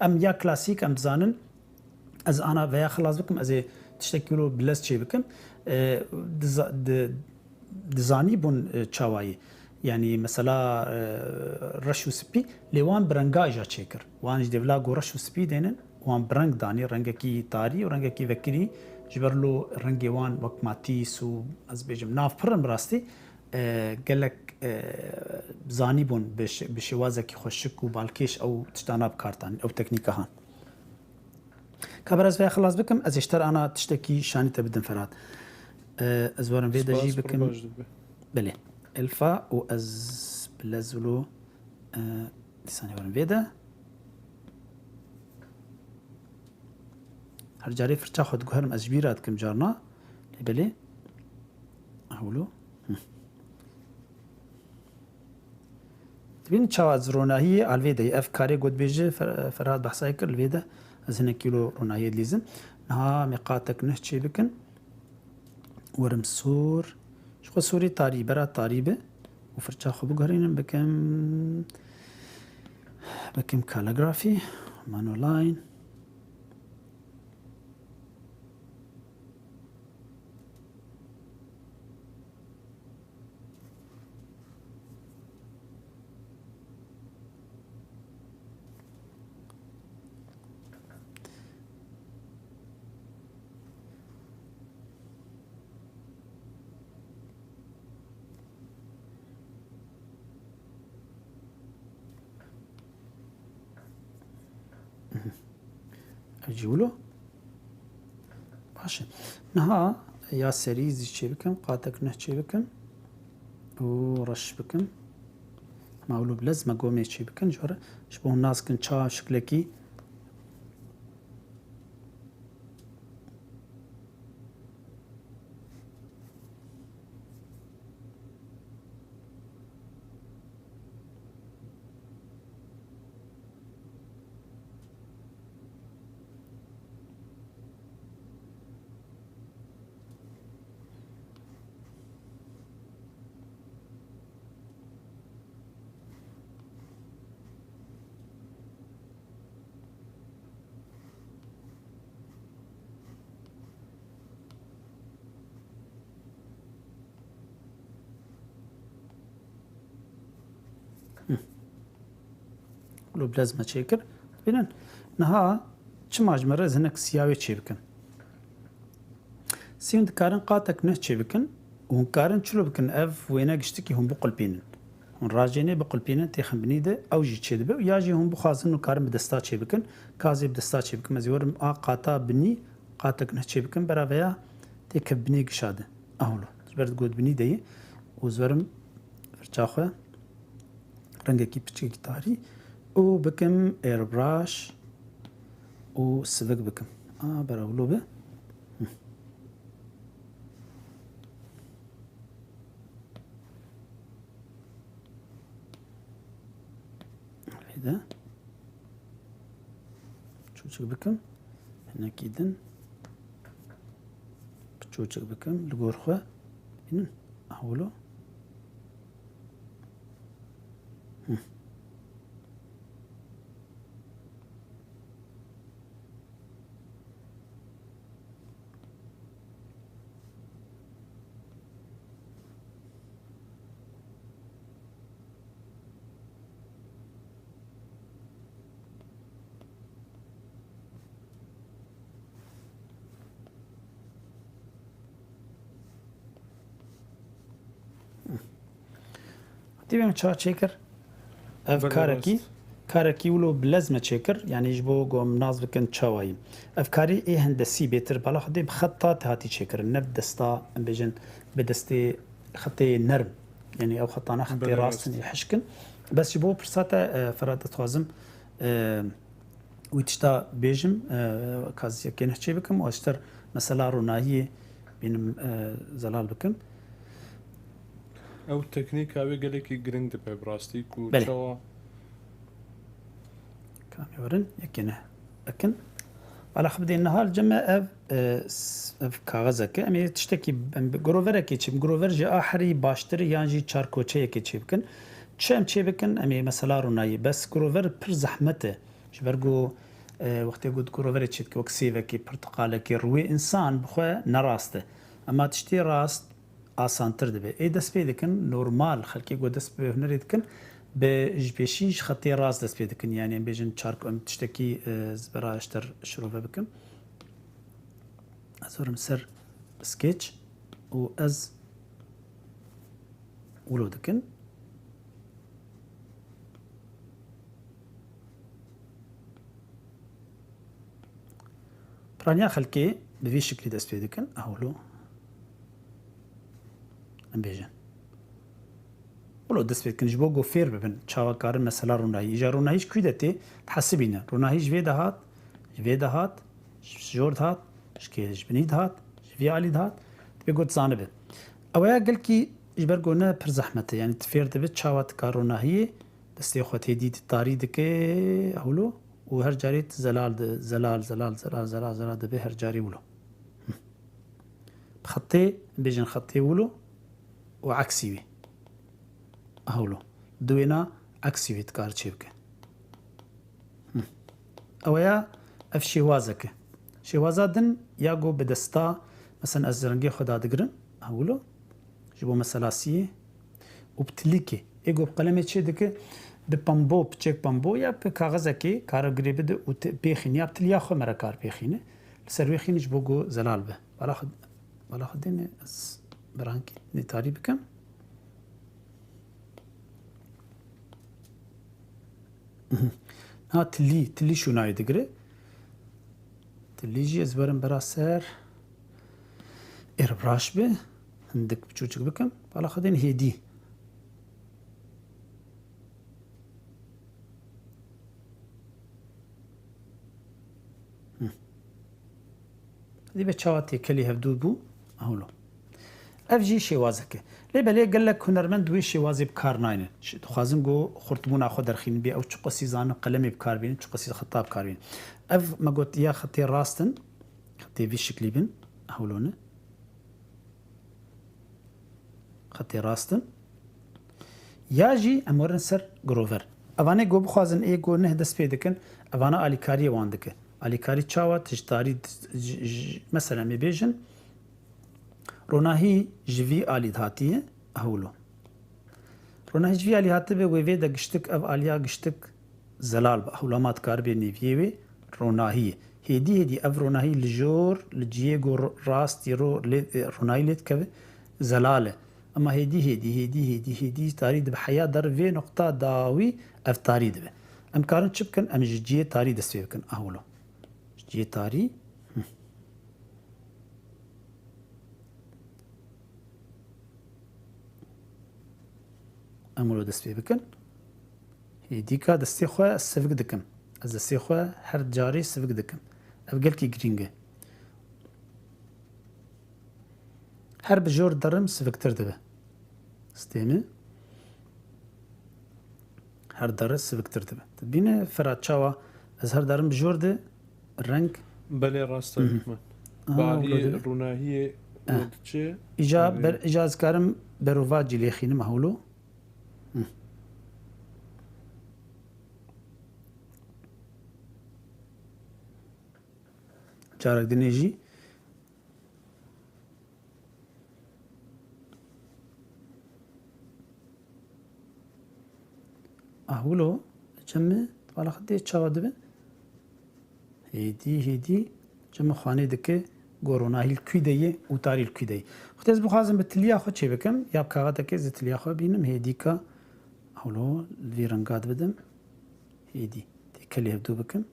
Em ya klasîk em dizanin, ez ana veya xilas bikim, ez ê tiştekî wilo bi lez çê bikim. E, diza-, di-, dizanîbûn, e, çawa yî. Yanî mesela, e, reş û spî, lê wan bi renga jî çêkir. Wan ji dêvla ku reş û spî dênin, wan bi reng danî, rengekî tarî û rengekî vekirî. Ji ber lo rengê wan wek matîs û, ez bêjim, nav pir in bi rastî, e, gelek, e, zanîbûn bi şe-, bi şêwazekî xweşik û balkêş ew tiştana bi kar dan, ew teknîka han. Ka ber ez vê xilas bikim, ez ê ji te re ana tiştekî şanî te bidim, Ferhat. E, ez werim vê de jî bikim. Belê. Elfa û ez bi lez wilo, e, dîsanê werim vê de. Her carê firça xwe diguherim, ez ji bîra dikim carna. Lê belê. Hewlo. Hı. Dibîn çawa ez ronahiyê alvê de ye. Ev karê gotbêjê Fer-, Ferhat behsayê kir, li vê de ez hinekî lo ronahiyê dilîzim. Niha em ê qatek nuh çê bikin. Werim sor. Ji xwe sorî tarî, bera tarî bi. Û firça xwe biguherînim bikim, bikim calligraphy, monoline. Ev jî wilo. Baş e. Niha ya serî zî çê bikim, qatek nuh çê bikim û reş bikim. Ma wilo bilez me gomê çê bikin, ji, ji bo hûn nas bikin çawa şiklekî. Hı. Wilo bilez me çêkir. Bînin. Niha çima ji me re ez hinek siya wê çê bikim? Sî hûn dikarin qatek nuh çê bikin û hûn karin çilo bikin ev wêne giştikî hûn biqulpînin. Hûn rajênê biqulpînin têxin binî de ew jî çê dibe û ya jî hûn bixwazin hûn karin bi desta çê bikin. Ka ez ê bi desta çê bikim, ez ê werim a qata binî qatek nuh çê bikim, bera veya têkev binê gişa de. Ahlo. Ji ber got binî de ye û ez werim firça xwe rengekî piçekî tarî û bikim airbrush û sivik bikim. A, bera wilo be. Hı. Lê de çûçik bikim. Hinekî din. Piçûçik bikim li gor xwe. Bînin. Hewlo. Hı. Hatî bê min çawa çêkir? Ev Belê karekî, rast. Karekî wilo bilez me çêkir, yanî ji bo ku em nas bikin çawa yî. Ev karî ê hendesî bêtir bala xwe dê bi xeta te hatî çêkirin. Ne bi desta, em bêjin, bi destê xetê nerm. Yanî ew xetana xetê Belê rast in, rast. Ê hişk in. Bes ji bo pirsa te, e, Ferhat, dixwazim, e, wî tişta bêjim, e, ka ez yekê nehçê bikim û ez ji te mesela ronahiyê bînim, e, zelal bikim. Ew teknîka wê gelekî giring dibe bi rastî ku Belê. Çawa Kamê werin, yekê ne. Ekin. Bala xwe bidê niha li cem me ev, e, s-, ev kaxezek e. Em ê tiştekî, em bi groverekê çê, grover ji a herî baştir e yan jî çar koçeyekê çê bikin. Çi em çê bikin? Em ê mesela ronayî. Bes grover pir zehmet e. Ji ber ku, e, wextê ku groverê çê dike wek sêvekê, pirtiqalekê, rûyê însan bi xwe ne rast e. Ema tiştê rast, asantir dibe. Ê dest pê dikin, normal xelkê ku dest bi hunerê dikin, bi ji pêşî ji xetê rast dest pê dikin. Yanî em bêjin çark, em tiştekî, e, ez bera ji te re şirove bikim. Ez werim ser Sketch û ez wilo dikin. Piraniya xelkê bi vî şiklî dest pê dikin. Ew lo em bêjin. Wilo dest pê dikin ji bo ku fêr bibin. Çawa karin mesela ronahî. Îja ronahî ji kû de tê? Dihesibîne. Ronahî ji vê de hat, ji vê de hat, ji jor de hat, ji kê, ji binî de hat, ji vî alî de hat. Dibê got zanibe. Ew ya gelkî ji ber ku ne pir zehmet e. Yanî tu fêr dibe çawa tu kar ronahiyê destê xwe tê dî tarî dike, ew lo. Û her carê zelal de, zelal, zelal, zelal, zelal, zelal dibe her carê wilo. Xetê, bêjin xetê wilo û eksî wî. Ew lo. Di wêna eksî wî dikar çê bike. Ew ya ev şêwazek e. Şêwaza din ya ku bi desta, mesela ez rengê xwe dadigirim, ew lo. Ji bo mesela siyê û bi tilîkê. Ê ku bi qelemê çê dike, bi pembo, piçek pembo ya bi kaxezekê kare girê bide û te-, pêxîne ya bi tiliya xwe mere kar pêxîne. Li ser wê xîne ji bo ku zelal be. Bala xwe, bala xwe dêne ez bi rengê nêtarî bikim. Ha tilî, tilî şûnayê digire. Tilî jî ez werim bera ser. Êr bi raş be. Hindik biçûçik bikim. Bala xwe dên hêdî. Hı. Dî be çawa têkelî hevdû bû? Hewlo. Ev jî şêwazek e. Lê belê gelek hunermend wê şêwazê bi kar naynin. Ş-, dixwazin ku xurtbûna xwe derxînin, bê ew çiqasî zanin qelemê bi kar bînin, çiqasî xeta bi kar bînin. Ev me got ya xetê rast in, xetê vî şiklî bin, hewlo ne. Xetê rast in. Ya jî em werin ser girover. Evanê ku bixwazin ê ku neh dest pê dikin, evana alîkariyê wan dike. Alîkarî çawa? Tu ji tarî, ji, ji, mesela em ê bêjin, ronahî ji vî alî de hatiye, hewlo. Ronahî ji vî alî hatibe, wê vê de giştik, ev aliya giştik zelal be. Hewlama dikaribê nêviyê wê ronahî ye. Hêdî hêdî ev ronahî li jor, li cihê ku ro-, rastî ro-, lê, e, ronahî lê dikeve, zelal e. Ema hêdî hêdî, hêdî hêdî, hêdî tarî dibe heya der vê noqta dawî ev tarî dibe. Em karin çi bikin? Em ji cihê tarî dest pê bikin. Ahwilo. Ji cihê tarî. Hı. Em wilo dest pê bikin. Hêdîka destê xwe ez sivik dikim. Ez destê xwe her carê sivik dikim. Ev gelkî girîng e. Her bi jor derim siviktir dibe. Stê min. Her dere siviktir dibe. Dibîne Ferhat çawa ez her derim bi jor de reng. Belê rast e, Hı hı. Hikmet. Aa, Baliyê wilo dibe. Ronahiyê Eh. Wê diçe. Îca Belê. Ber, îca ez karim berovajî lêxînim hewlo. Hı. Carek dinê jî. Ah, wilo, cem mi, bala xwe dê çawa dibe? Hêdî, hêdî, cem mi xwanê dike, go ronahî li kû de ye û tarî li kû de ye. Xwedê ez bixwazim bi tiliya xwe çê bikim, ya bi kaxetekê ez ê tiliya xwe bînim, hêdîka, hewlo, li vî renga dibidim. Hêdî, têkelê hevdû bikim.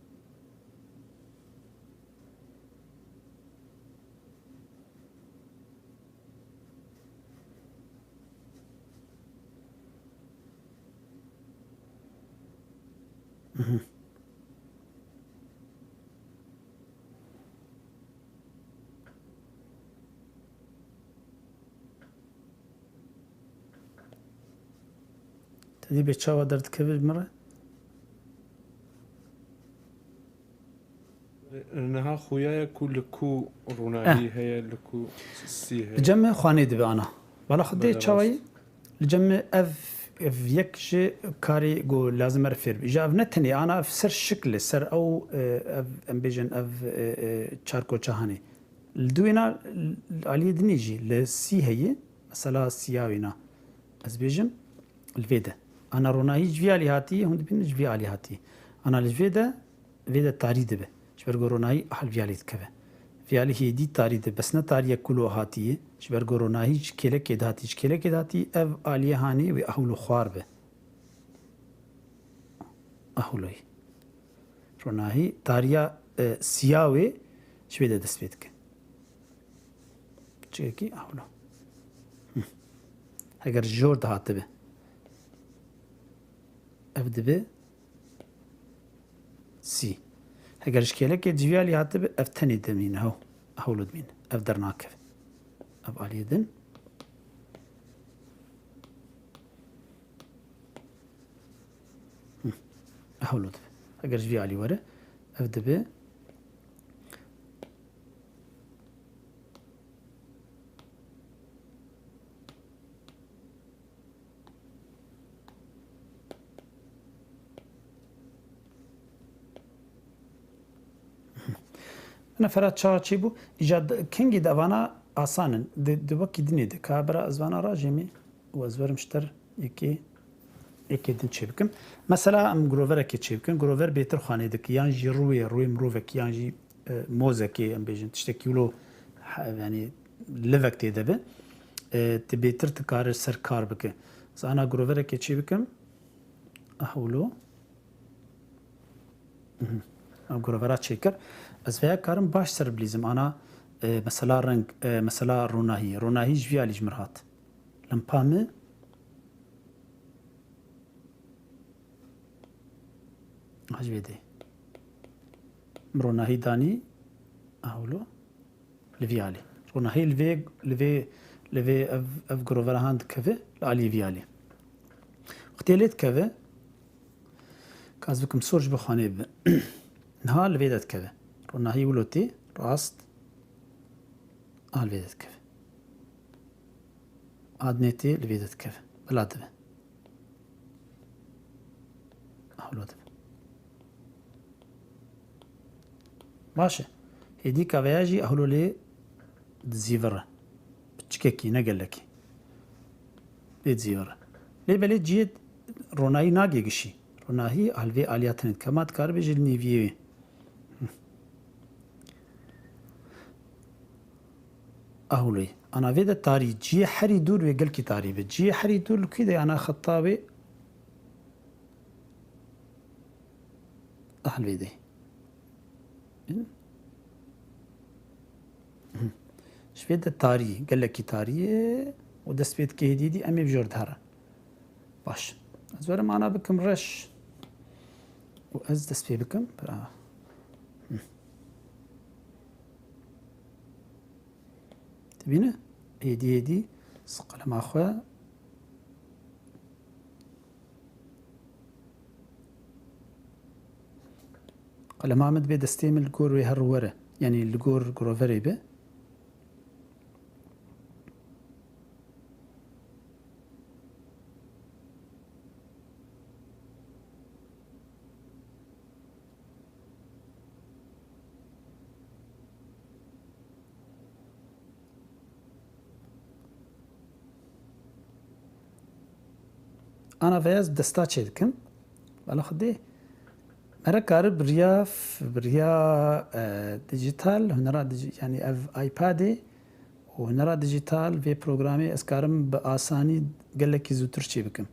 Mhm. Te dî bê çawa derdikeve ji min re? Niha xuya ye ku li ku ronahî Eh. heye, li ku sî heye. Li cem me xwanê dibe ana. Bala xwe dê Belê çawa rast. Yî? Li cem me ev, ev yek ji karê ku lazim er fêr be. Ji ev ne tenê ana ev ser şikl e, ser ew, e, ev, em bêjin ev, e, e, çarkoça hanê. Li duwêna, li aliyê dinê jî li sî heye, Mesela siya wêna. Ez bêjim, li vê de. Ana ronahî ji vî alî hatî, hûn dibînin ji vî alî hatî. Ana li vê de, vê de tarî dibe. Ji ber ku ronahî hal vî alî dikeve. Vî alî hêdî tarî dibe. Bes ne tarîyek kulo hatî ye. Ji ber ku ronahî ji kêlekê de hatî, ji kêlekê de hatî, ev alîye hanê wê ehûlo xwar be. Ehûloyî. Ronahî tariya, e, siya wê ji wê de dest pê dike. Çekî ehûlo. Hı. Heger ji jor de hatibe. Ev dibe sî. Heger ji kêlekê civî alî hatibe, ev tenê dimîne, hew. Ehûlo dimîne. Ev dernakeve. Ev aliyê din. Hı. Ehûlo dibe. Heger ji vî alî were, ev dibe. Nefera çawa çêbû? Îca di-, kengî di evana asan in. Di, di wekî dinê de. Ka bira ez vana rajê me û ez werim ji ter yekê, yekê din çê bikim. Mesela em groverekê çê bikin. Grover bêtir xwanê dike. Yan jî rûyê, rûyê mirovekî, yan jî, e, mozekê, em bêjin tiştekî wilo, he-, yanî livek tê de be. E, tu bêtir tu karir ser kar bike. Ez ana groverekê çê bikim. Ah, wilo. Mhm. Ev grovera çêkir. Ez vêya karim baş ser bilîzim. Ana, e, mesela reng, e, mesela ronahî. Ronahî ji vî alî ji mir hat. Limpa min. Ha, ji vê dê. Min ronahî danî. Aha, wilo. Li vî alî. Ronahî li vê, li vê, li vê ev, ev grovera han dikeve, li alî vî alî. Wextê lê dikeve, ka ez bikim sor ji bo xanê bibe. Niha li vê de dikeve. Ronahî wilo tê, rast, a li vê de dikeve. A dinê tê, li vê de dikeve. Bila dibe. Ehlo dibe. Baş e. Hêdîka veya jî ehlo lê dizîvire. Piçikekî, ne gelekî. Lê dizîvire. Lê belê cihê ronahî nagê gişî. Ronahî a li vê aliya tenê dike. Ma dikare bêje li nêviyê wê. Ehlo ye. Ana vê de tarî. Cihê herî dûr wê gelkî tarî be. Cihê herî dûr li kû de ana xeta wê Ehl vê dê. Ji vê de tarî, gelekî tarî ye û dest pê dike hêdî hêdî em ê bi jor dihere. Baş. Ez werim ana bikim reş û ez dest pê bikim. Bira. Hı. Dibîne? Hêdî hêdî ez qelema xwe Qelema min dibe destê min li gor wê her were. Yanî li gor groverê be. Ana veya ez desta çê dikim. Bala xwedê. Mere kari bi riya f-, bi riya, e, dijital, hunera diji-, yanî ev iPadê û hunera dijital vê programê ez karim bi asanî gelekî zûtir çê bikim.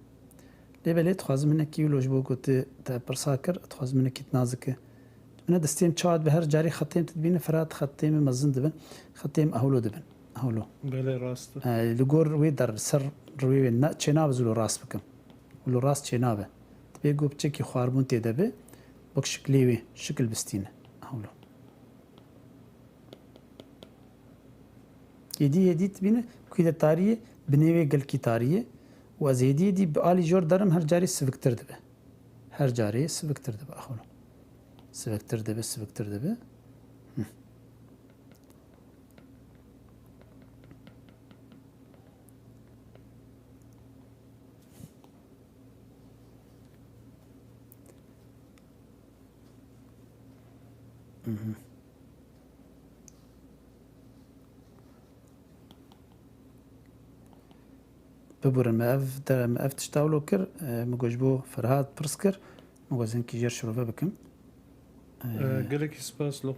Lê belê dixwazim hinekî wilo ji bo ku tu te pirsa kir, dixwazim hinekî tu nazike. Dibîne destê min çawa dibe her carî xetê min tu dibîne Firat xetê min mezin dibin. Xetê min ehlo dibin. Ehlo. Belê rast e. E, li gor wê der ser rûyê wê ne, çênabe ez wilo rast bikim. Wilo rast çênabe. Dibê ku piçekî xwarbûn tê de be, wek şiklê wê, şikil bistîne. Ehlo. Hêdî hêdî dibîne, kû de tarî ye, binê wê gelkî tarî ye. Û ez hêdî hêdî bi alî jor derim her carî siviktir dibe. Her carî siviktir dibe, axolo. Siviktir dibe, siviktir dibe. Hı. Mhm. Biburin, me ev de, me ev tişta wilo kir, e, min got ji bo Ferhad pirs kir, min got ez hinkî jêr şirove bikim. E, E, gelekî spas, Luq-,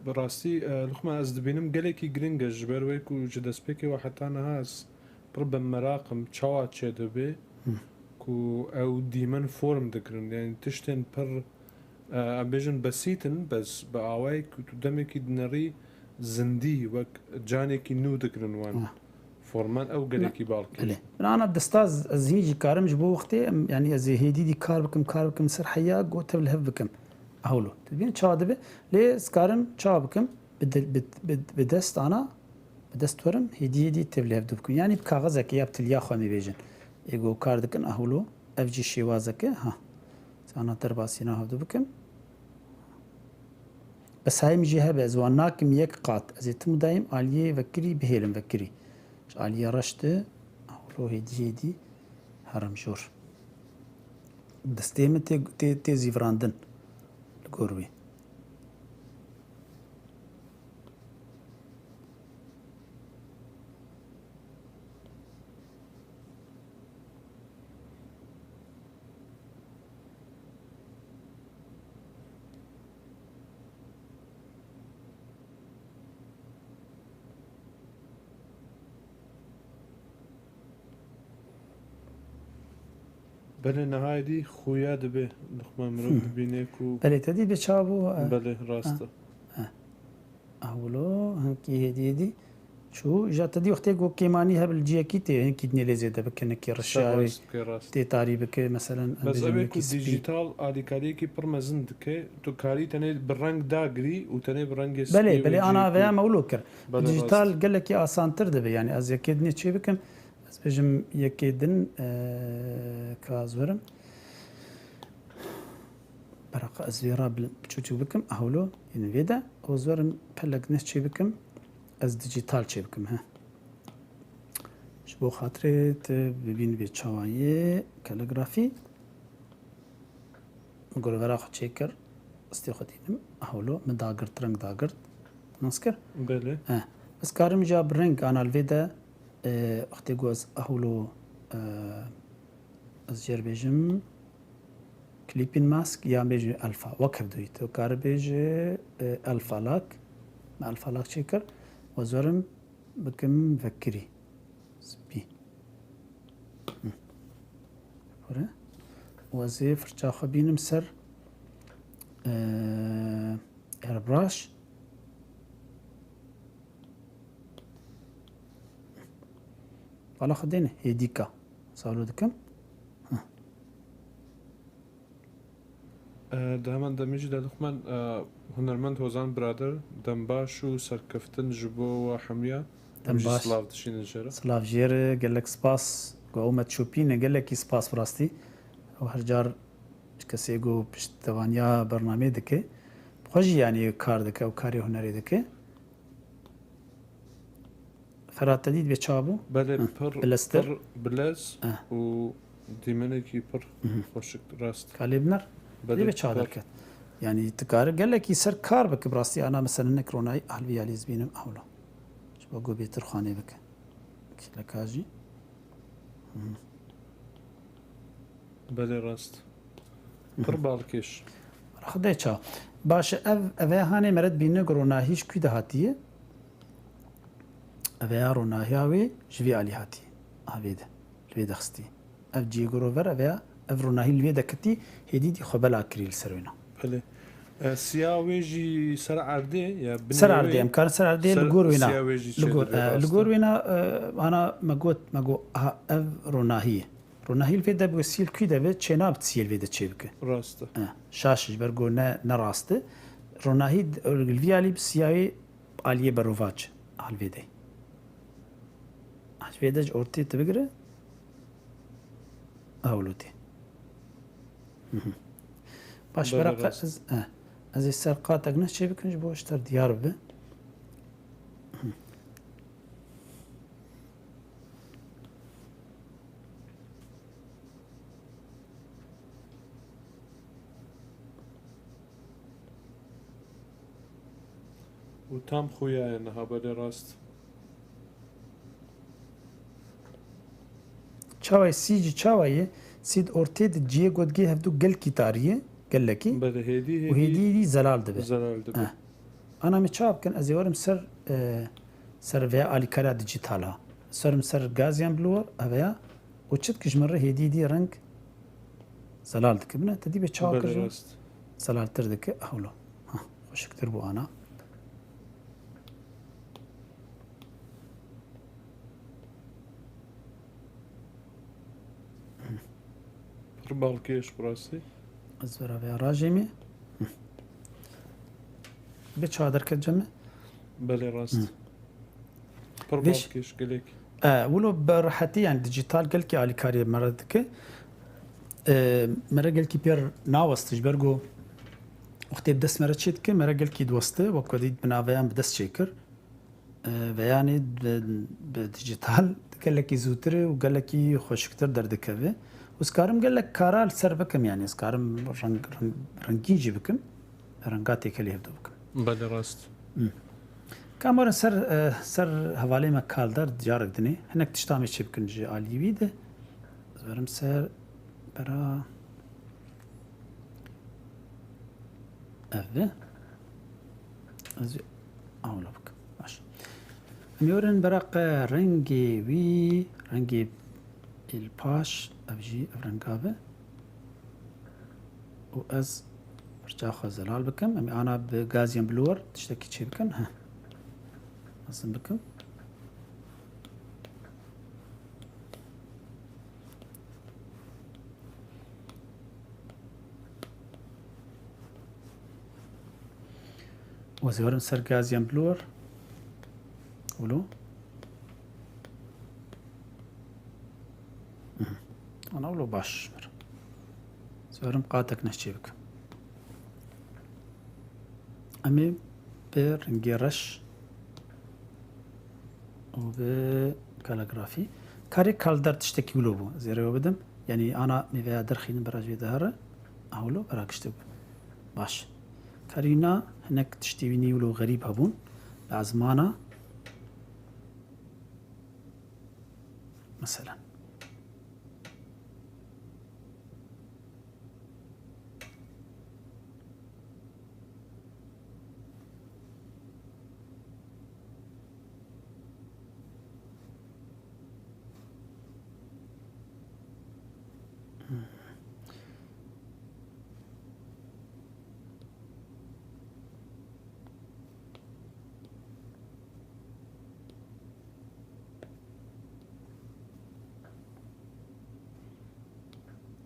bi rastî, e, Luqman, ez dibînim gelekî giring e, ji ber wê ku ji destpêkê we heta niha ez pir bi meraq im, çawa çêdibe Hı. ku ew dîmen form digirin, yani tiştên pir, e, em bêjin besît in, bes bi awayek ku tu demekî dinerî zindî, wek canekî nû digirin wan. Ah. Forman ew gelekî bal kir. Belê. Min ana desta ez, ez hîn jî karim ji bo wextê, em, yani ez ê hêdî dî kar bikim, kar bikim ser heya, got tev li hev bikim. Hewlo. Tu dibîn çawa dibe? Lê ez karim çawa bikim? Bi dil, bi, bi, bi dest ana, bi dest werim, hêdî hêdî tev li hev du bikim. Yani bi kaxizekê ya bi tiliya xwe em ê bêjin. Ê ku kar dikin, hewlo. Ev jî şêwazeke, ha. Ana derbasî niha du bikim. Bes hayê min jî hebe, ez wan nakim yek qat. Ez ê tim dayim aliyê vekirî bihêlim vekirî. Ji aliyê reş de, hewlo hêdî hêdî herim jor. Destê min tê, tê, tê zîvirandin li gor wê. Belê, niha êdî xuya dibe, Luqman, mirov Hı. dibîne ku Belê, te dî bê çawa bû, e, Belê, rast ha, e. e. Hewlo, hinkî hêdî hêdî çû. Ja te dî wextê ku kêmanî heb li ciyekî tê, hinkî dinê lê zêde bike, hinkî rişya wê Rast bike, rast. tê tarî bike, meselen, em Bes bêjin ev ê ku wekî spî. Dijital alîkariyekî pir mezin dike, tu karî tenê bi reng dagirî û tenê bi rengê spî Belê, wê belê, ana ciyekî. veya me wilo kir. Belê, Dijital rast. gelekî asantir dibe, yani ez yekê dinê çê bikim, ez bêjim yekê din, e, ka ez werim. Beraqa ez vê re bil-, biçûçû bikim, hewlo, yên vê de, ez werim pelek ne çê bikim, ez dijital çê bikim, he. Ji bo xatirê te bibîn vê çawa ye, kaligrafî. Min gorovera xwe çêkir, stê xwe dînim, hewlo, min dagirt, reng dagirt, nas kir. Belê. He. Ez karim ja bi reng ana li vê de, e, wextê ku ez hewlo, e, ez jê re bêjim, Clipping mask ya bêjî alfa, wek hevdûyî. Tu karî bêjî, e, alfa lak. Me alfa lak çêkir. Ez werim bikim vekirî. Spî. Hı. Bure. Û ez ê firça xwe bînim ser, e, airbrush. Vala xwe dêne, hêdîka. Salo dikim. Heh. E, di heman demê jî de Luqman, e, hunermend Hozan Birader, dembaş û serkeftin ji bo we hemiya. Em jî Dembaş. silav dişînin jê re. Silav jê re, gelek spas. Ku ew me çopîne, gelekî spas bi rastî. Ew her car ji kesê ku piştevaniya bernameyê dike. Bi xwe jî, yanî, kar dike, ew karê hunerê dike. Ferhat te dît vê çawa bû? Belê, Hı, pir, bileztir. pir bilez Hı. û dîmenekî pir Hı hı. xweşik, rast. Kalê biner. Belê, Dê vê çawa pir. derket. Yani, tu kari gelekî ser kar bike, bi rastî ana mesela nek ronayî, alvî yalî ez bînim, hewla. Ji bo ku bêtir xanê bike. Kîleka jî. Hı. Belê, rast. Hı hı. Pir balkêş. Xwedê ça. Baş e, ev, ev ê hanê meret bîne ku ronahî ji kû de hatiye? Ev ê ya ronahiya wê ji vê alî hatiye. A vê de. Li vê de xistiye. Ev ciyê ku rover, ev ê ya, ev ronahî li vê de ketî, hêdî dî xwe bela kirî li ser wêna. Belê. E, siya wê jî ser erdê, ya binê Ser erdê, wê em karin ser erdê ser li gor wêna. siya wê jî Li gor, çêdibe, e, li rast gor e. wêna, e, ana me got, me got, aha, ev ronahî ye. Ronahî li vê de bi wesîl kû de be, çêna bi siyê li vê de çê bike. Rast e. E, şaş ji ber ku ne, ne rast e. Ronahî d-, li vî alî bi siyayê aliyê berovac, al vê de. Al vê de ji ortê tu bigire. Hewlo tê. Hı hı. Baş Belê, beraqa rast. ez, e, ez ê ser qatek ne çê bikim ji bo ji te re diyar bibe. Hı. Û tam xuya ye niha, belê rast. Çawa ye? Sî jî çawa ye? Sî di ortê di cihê ku digê hevdu gelkî tarî ye, gelekî. Belê, hêdî, Û hêdî hêdî hêdî zelal dibe. Zelal dibe. Eh. Ana me çawa bikin? Ez ê werim ser, e, ser vêya alîkariya dîjîtal ha. Serim ser Gaussian blur, ev ya. Û çi dike ji min re hêdî hêdî reng zelal dike. Bine, te dî bê çawa kir Belê, ji min? Rast. Zelaltir dike. Hewlo. Ha, xweşiktir bû ana. Pir balkêş bi rastî. Ez vera vê rajê me. Hı. Bê çawa derket cem me? Belê, rast. Hı. Pir Vêş- balkêş gelek. E, wilo bi rehetî, yani dîjîtal gelkî alîkariyê me re dike. E, me re gelkî pêr naweste ji ber ku wextê bi dest me re çê dike, me re gelkî diweste, wek ku dît bi naveyan bi dest çêkir. E, veyanê bi, bi dîjîtal gelekî zûtir e û gelekî xweşiktir derdikeve. Û ez karim gelek kara li ser bikim, yani ez karim reng, reng, rengîn jî bikim. Renga têkelê hevdu bikim. Belê, rast. Hmm. Ka em werin ser, e, ser hevalê me Kalder carek dinê. Hinek tişta me çê bikin ji alî wî de. Ez werim ser bera ev be. Ez ê awla bikim. Baş. Em ê werin bera qe rengê wî, rengê êlpaş, ev jî ev renga be. Û ez pirça xwe zelal bikim. Em ê ana bi Gaussian blur tiştekî çê bikin. Heh. Mezin bikim. Ez ê werim ser Gaussian blur. Wilo. Mhm. Ana wilo baş ji min re. Ez ê werim qatek neh çê bikim. Em ê bi rengê reş û bi kaligrafî. Karê Kalder tiştekî wilo bû. Ez ê rêwe bidim. Yanî ana mêveya derxînin bera ji vê dihere. Aha wilo bera giştî bû. Baş. Karîna hinek tiştî wî nî wilo xerîb hebûn. Bi ezmana. Mesela.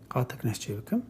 Qatek neh çê bikim.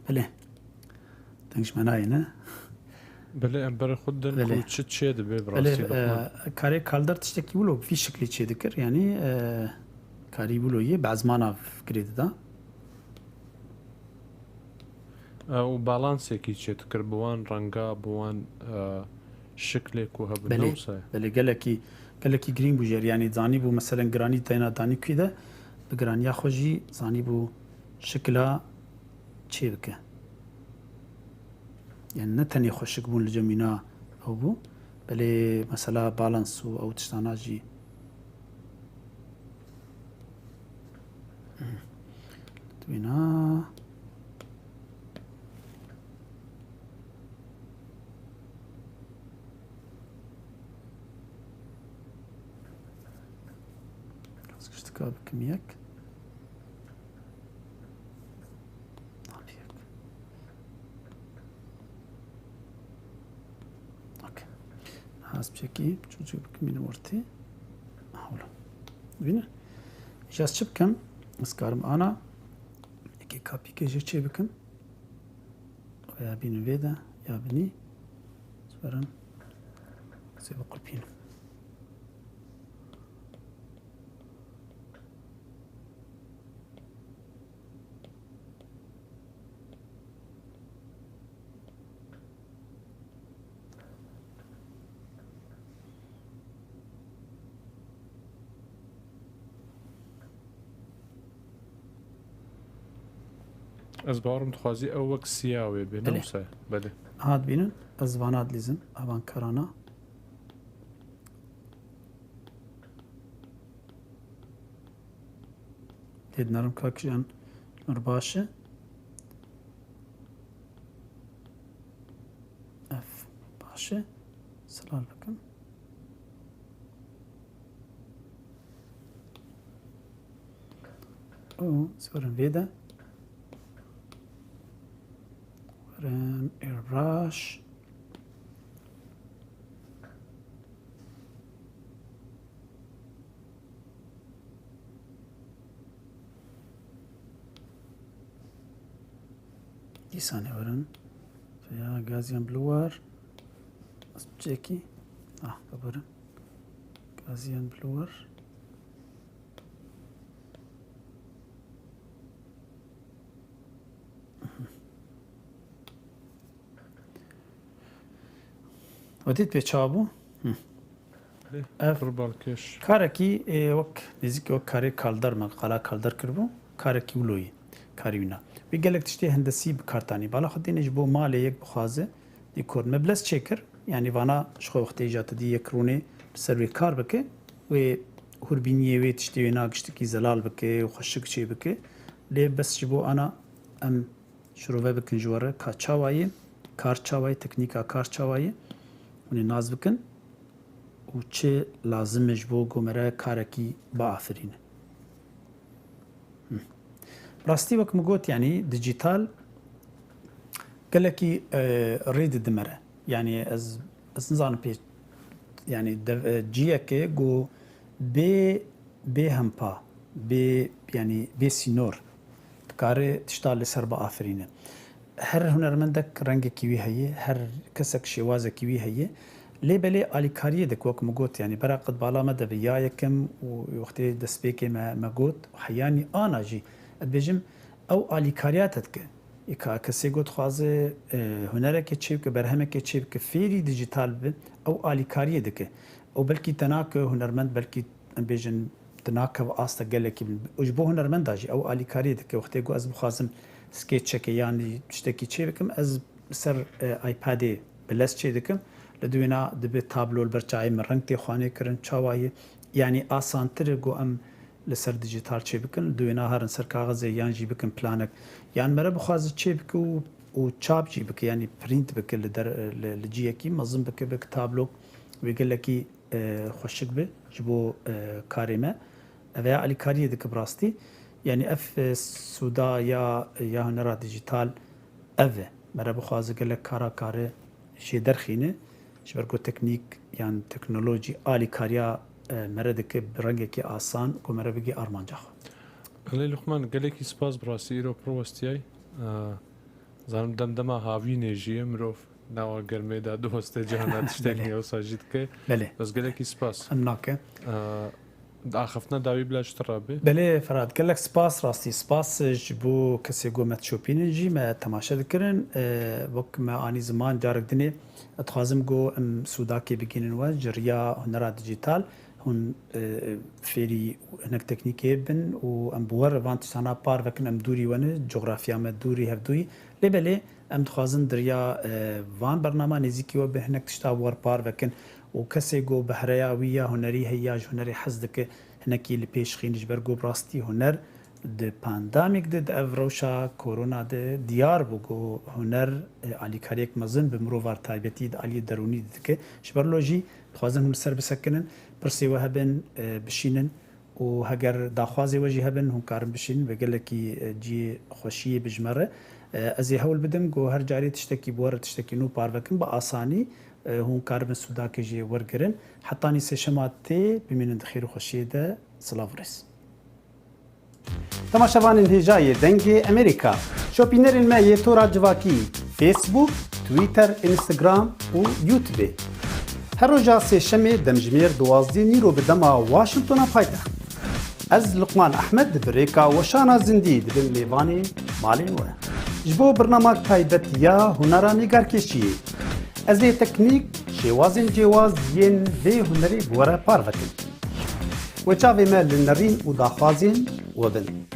Belê. Deng ji me nayê, ne? Belê, em berê xwe didin Belê. ku çi çê dibe bi Belê, rastî, e, Luqman. Karê Kalder tiştekî wilo bi vî şiklî çê dikir, yanî, e, karî wilo yê bi ezmana fikirê dida. E, û balansekî çê dikir bi wan renga, bi wan, e, şiklê ku hebin, Belê, ne wisa ye? Belê, gelekî, gelekî girîng bû jêr. Yanî zanîbû, meselen, giranî teyna danî kû de, bi giraniya xwe jî zanîbû şikla çê bike. Yani ne tenê xweşik bûn li cem wîna ew bû, belê mesela balans û ew tiştana jî. Wîna. Ez giştika bikim yek. Al yek. Çekî çocuk bikimîne ortê. Hewla. Bîne. Ji ez çi bikim? Ez karim ana. Yekê kapîkê jê çê bikim. Ya bînin vê de, ya binî. Swerin. Sê biqulpînim. Ez bawerim dixwazî ew wek siya wê bê, ne Belê. wisa? Belê. Ha dibînin, ez vana dilîzim, evan karana. Lê dinarim ka kijan nur baş e. Ev baş e. Silal bikim. Û swerin vê de. Werin airbrush. Dîsanê werin. Ya Gaussian blower. Ez çekî. Ah, kabarin. Gaussian blower. Wetît pê çawa bû? Hı. Lê Ev pir balkêş. Karekî, e, wek nêzîkî wek karê kalder me, qala kalder kiribû. Karekî wilo yî, karî wîna. Wî gelek tiştê hendesî bi kar tanî. Bala xwe têne ji bo malê yek bixwaze dîkor. Me bilez çêkir. Yanî vana ji xwe wextê îca tu dî yek rûnê bi ser wê kar bike. Wê hûrbîniyê wê tiştê wê na giştikî zelal bike û xweşik çê bike. Lê bes ji bo ana em şirove bikin ji we re ka çawa ye, kar çawa ye, teknîka kar çawa ye, hûn ê nas bikin û çi lazim e ji bo ku me re karekî biafirîne. Hı. Rastî wek min got, yanî dîjîtal gelekî, e, rê dide me re. Yanî ez, ez nizanim pê, yanî dev-, e, ciyekê ku bê bê hempa, bê, yanî bê sînor, dikare tişta li ser biafirîne. Her hunermendek rengekî wî heye, her kesek şêwazekî wî heye. Lê belê alîkariyê dike, wek min got, yanî bera qet bala me de bi ya yekem û wextê destpêkê me, me got, heyanî ana jî, ez dibêjim, ew alîkariya te dike. Îka kesê got dixwaze, e, hunerekê çêbike, berhemekê çêbike, fêrî dîjîtal bibe, ew alîkariyê dike. Ew belkî te nake hunermend, belkî em bêjin, tu nakeve asta gelekî bin. Û ji bo hunermenda jî ew alîkariyê dike. Wextê ku ez bixwazim sketchekê yan jî tiştekî çê bikim, ez li ser, e, iPadê bi lez çê dikim. Li dû wêna dibe tablo li ber çavê min reng tê xwanê kirin, çawa ye? Yanî asantir e ku em li ser dîjîtal çê bikin, li dû wêna herin ser kaxizê yan jî bikin planek. Yan mere bixwaze çê bike û, û çap jî bike, yanî print bike li der, li, li ciyekî mezin bike, bike tablo, wê gelekî e, xweşik be ji bo, e, karê me. Ev ya alîkariyê dike bi rastî. Yanî ev, e, sûda ya, ya hunera dîjîtal ev e. Me re bixwaze gelek kara kare jê derxîne. Ji ber ku teknîk yan teknolojî alîkariya, e, me re dike bi rengekî asan ku me re bigê armanca xwe. Belê Luqman, gelekî spas bi rastî îro pir westiyay. E, Zanim demdema havînê jî ye, mirov nawa germê de diweste cihana tiştekî Belê. wisa jî dike. Belê. Bes gelekî spas. Em nake. Ee, axiftina dawî bila ji te re be. Belê Ferhat, gelek spas rastî. Spas ji bo kesê ku me dişopînin jî me temaşe dikirin. Ee, wek me anî ziman carek dinê, ez dixwazim ku em sûdakê bigihînin we ji riya hunera dîjîtal. Hûn, e, fêrî hinek teknîkê bin û em bi we re van tiştana parve kin, em dûrî we ne, cografya me dûrî hevdûyî. Lê belê em dixwazin di riya, e, van bernama nêzîkî we bin, hinek tişta bi we re parve kin û kesê ku behreya wî ya hunerî heye ya ji hunerê hez dike, hinekî li pêş xîn ji ber ku bi rastî huner di pandemîk de, di ev rewşa korona de diyar bû ku huner, e, alîkariyek mezin bi mirova taybetî di aliyê derûnî de dike. Ji ber lo jî dixwazin hûn li ser bisekinin, pirsê we hebin, e, bişînin û heger daxwazê we jî hebin, hûn karin bişînin, vê gelekî, e, cihê xweşiyê bi ji me re. E, ez ê hewl bidim ku her carê tiştekî bi we re tiştekî nû parve kim bi asanî E, hûn karibin sûdakê jê wergirin. Hetanî sêşema tê, bimînin di xêr û xweşiyê de. Silav û rêz. Temaşevanên hêja yê Dengê Amerîka, şopînerên me yê tora civakî, Facebook, Twitter, Instagram û YouTube. Her roja sêşemê demjimêr duwazdeh nîro bi dema Washingtona paytext. Ez Luqman Ehmed bi rêka weşana zindî dibim mêvanê malên we. Ji bo birnamak taybet ya hunera nîgarkêşiyê. Ez ê teknîk, şêwazên cêwaz yên vê hunerê bi we re parve kim. Wê çavê me li nerîn û daxwazên we bin.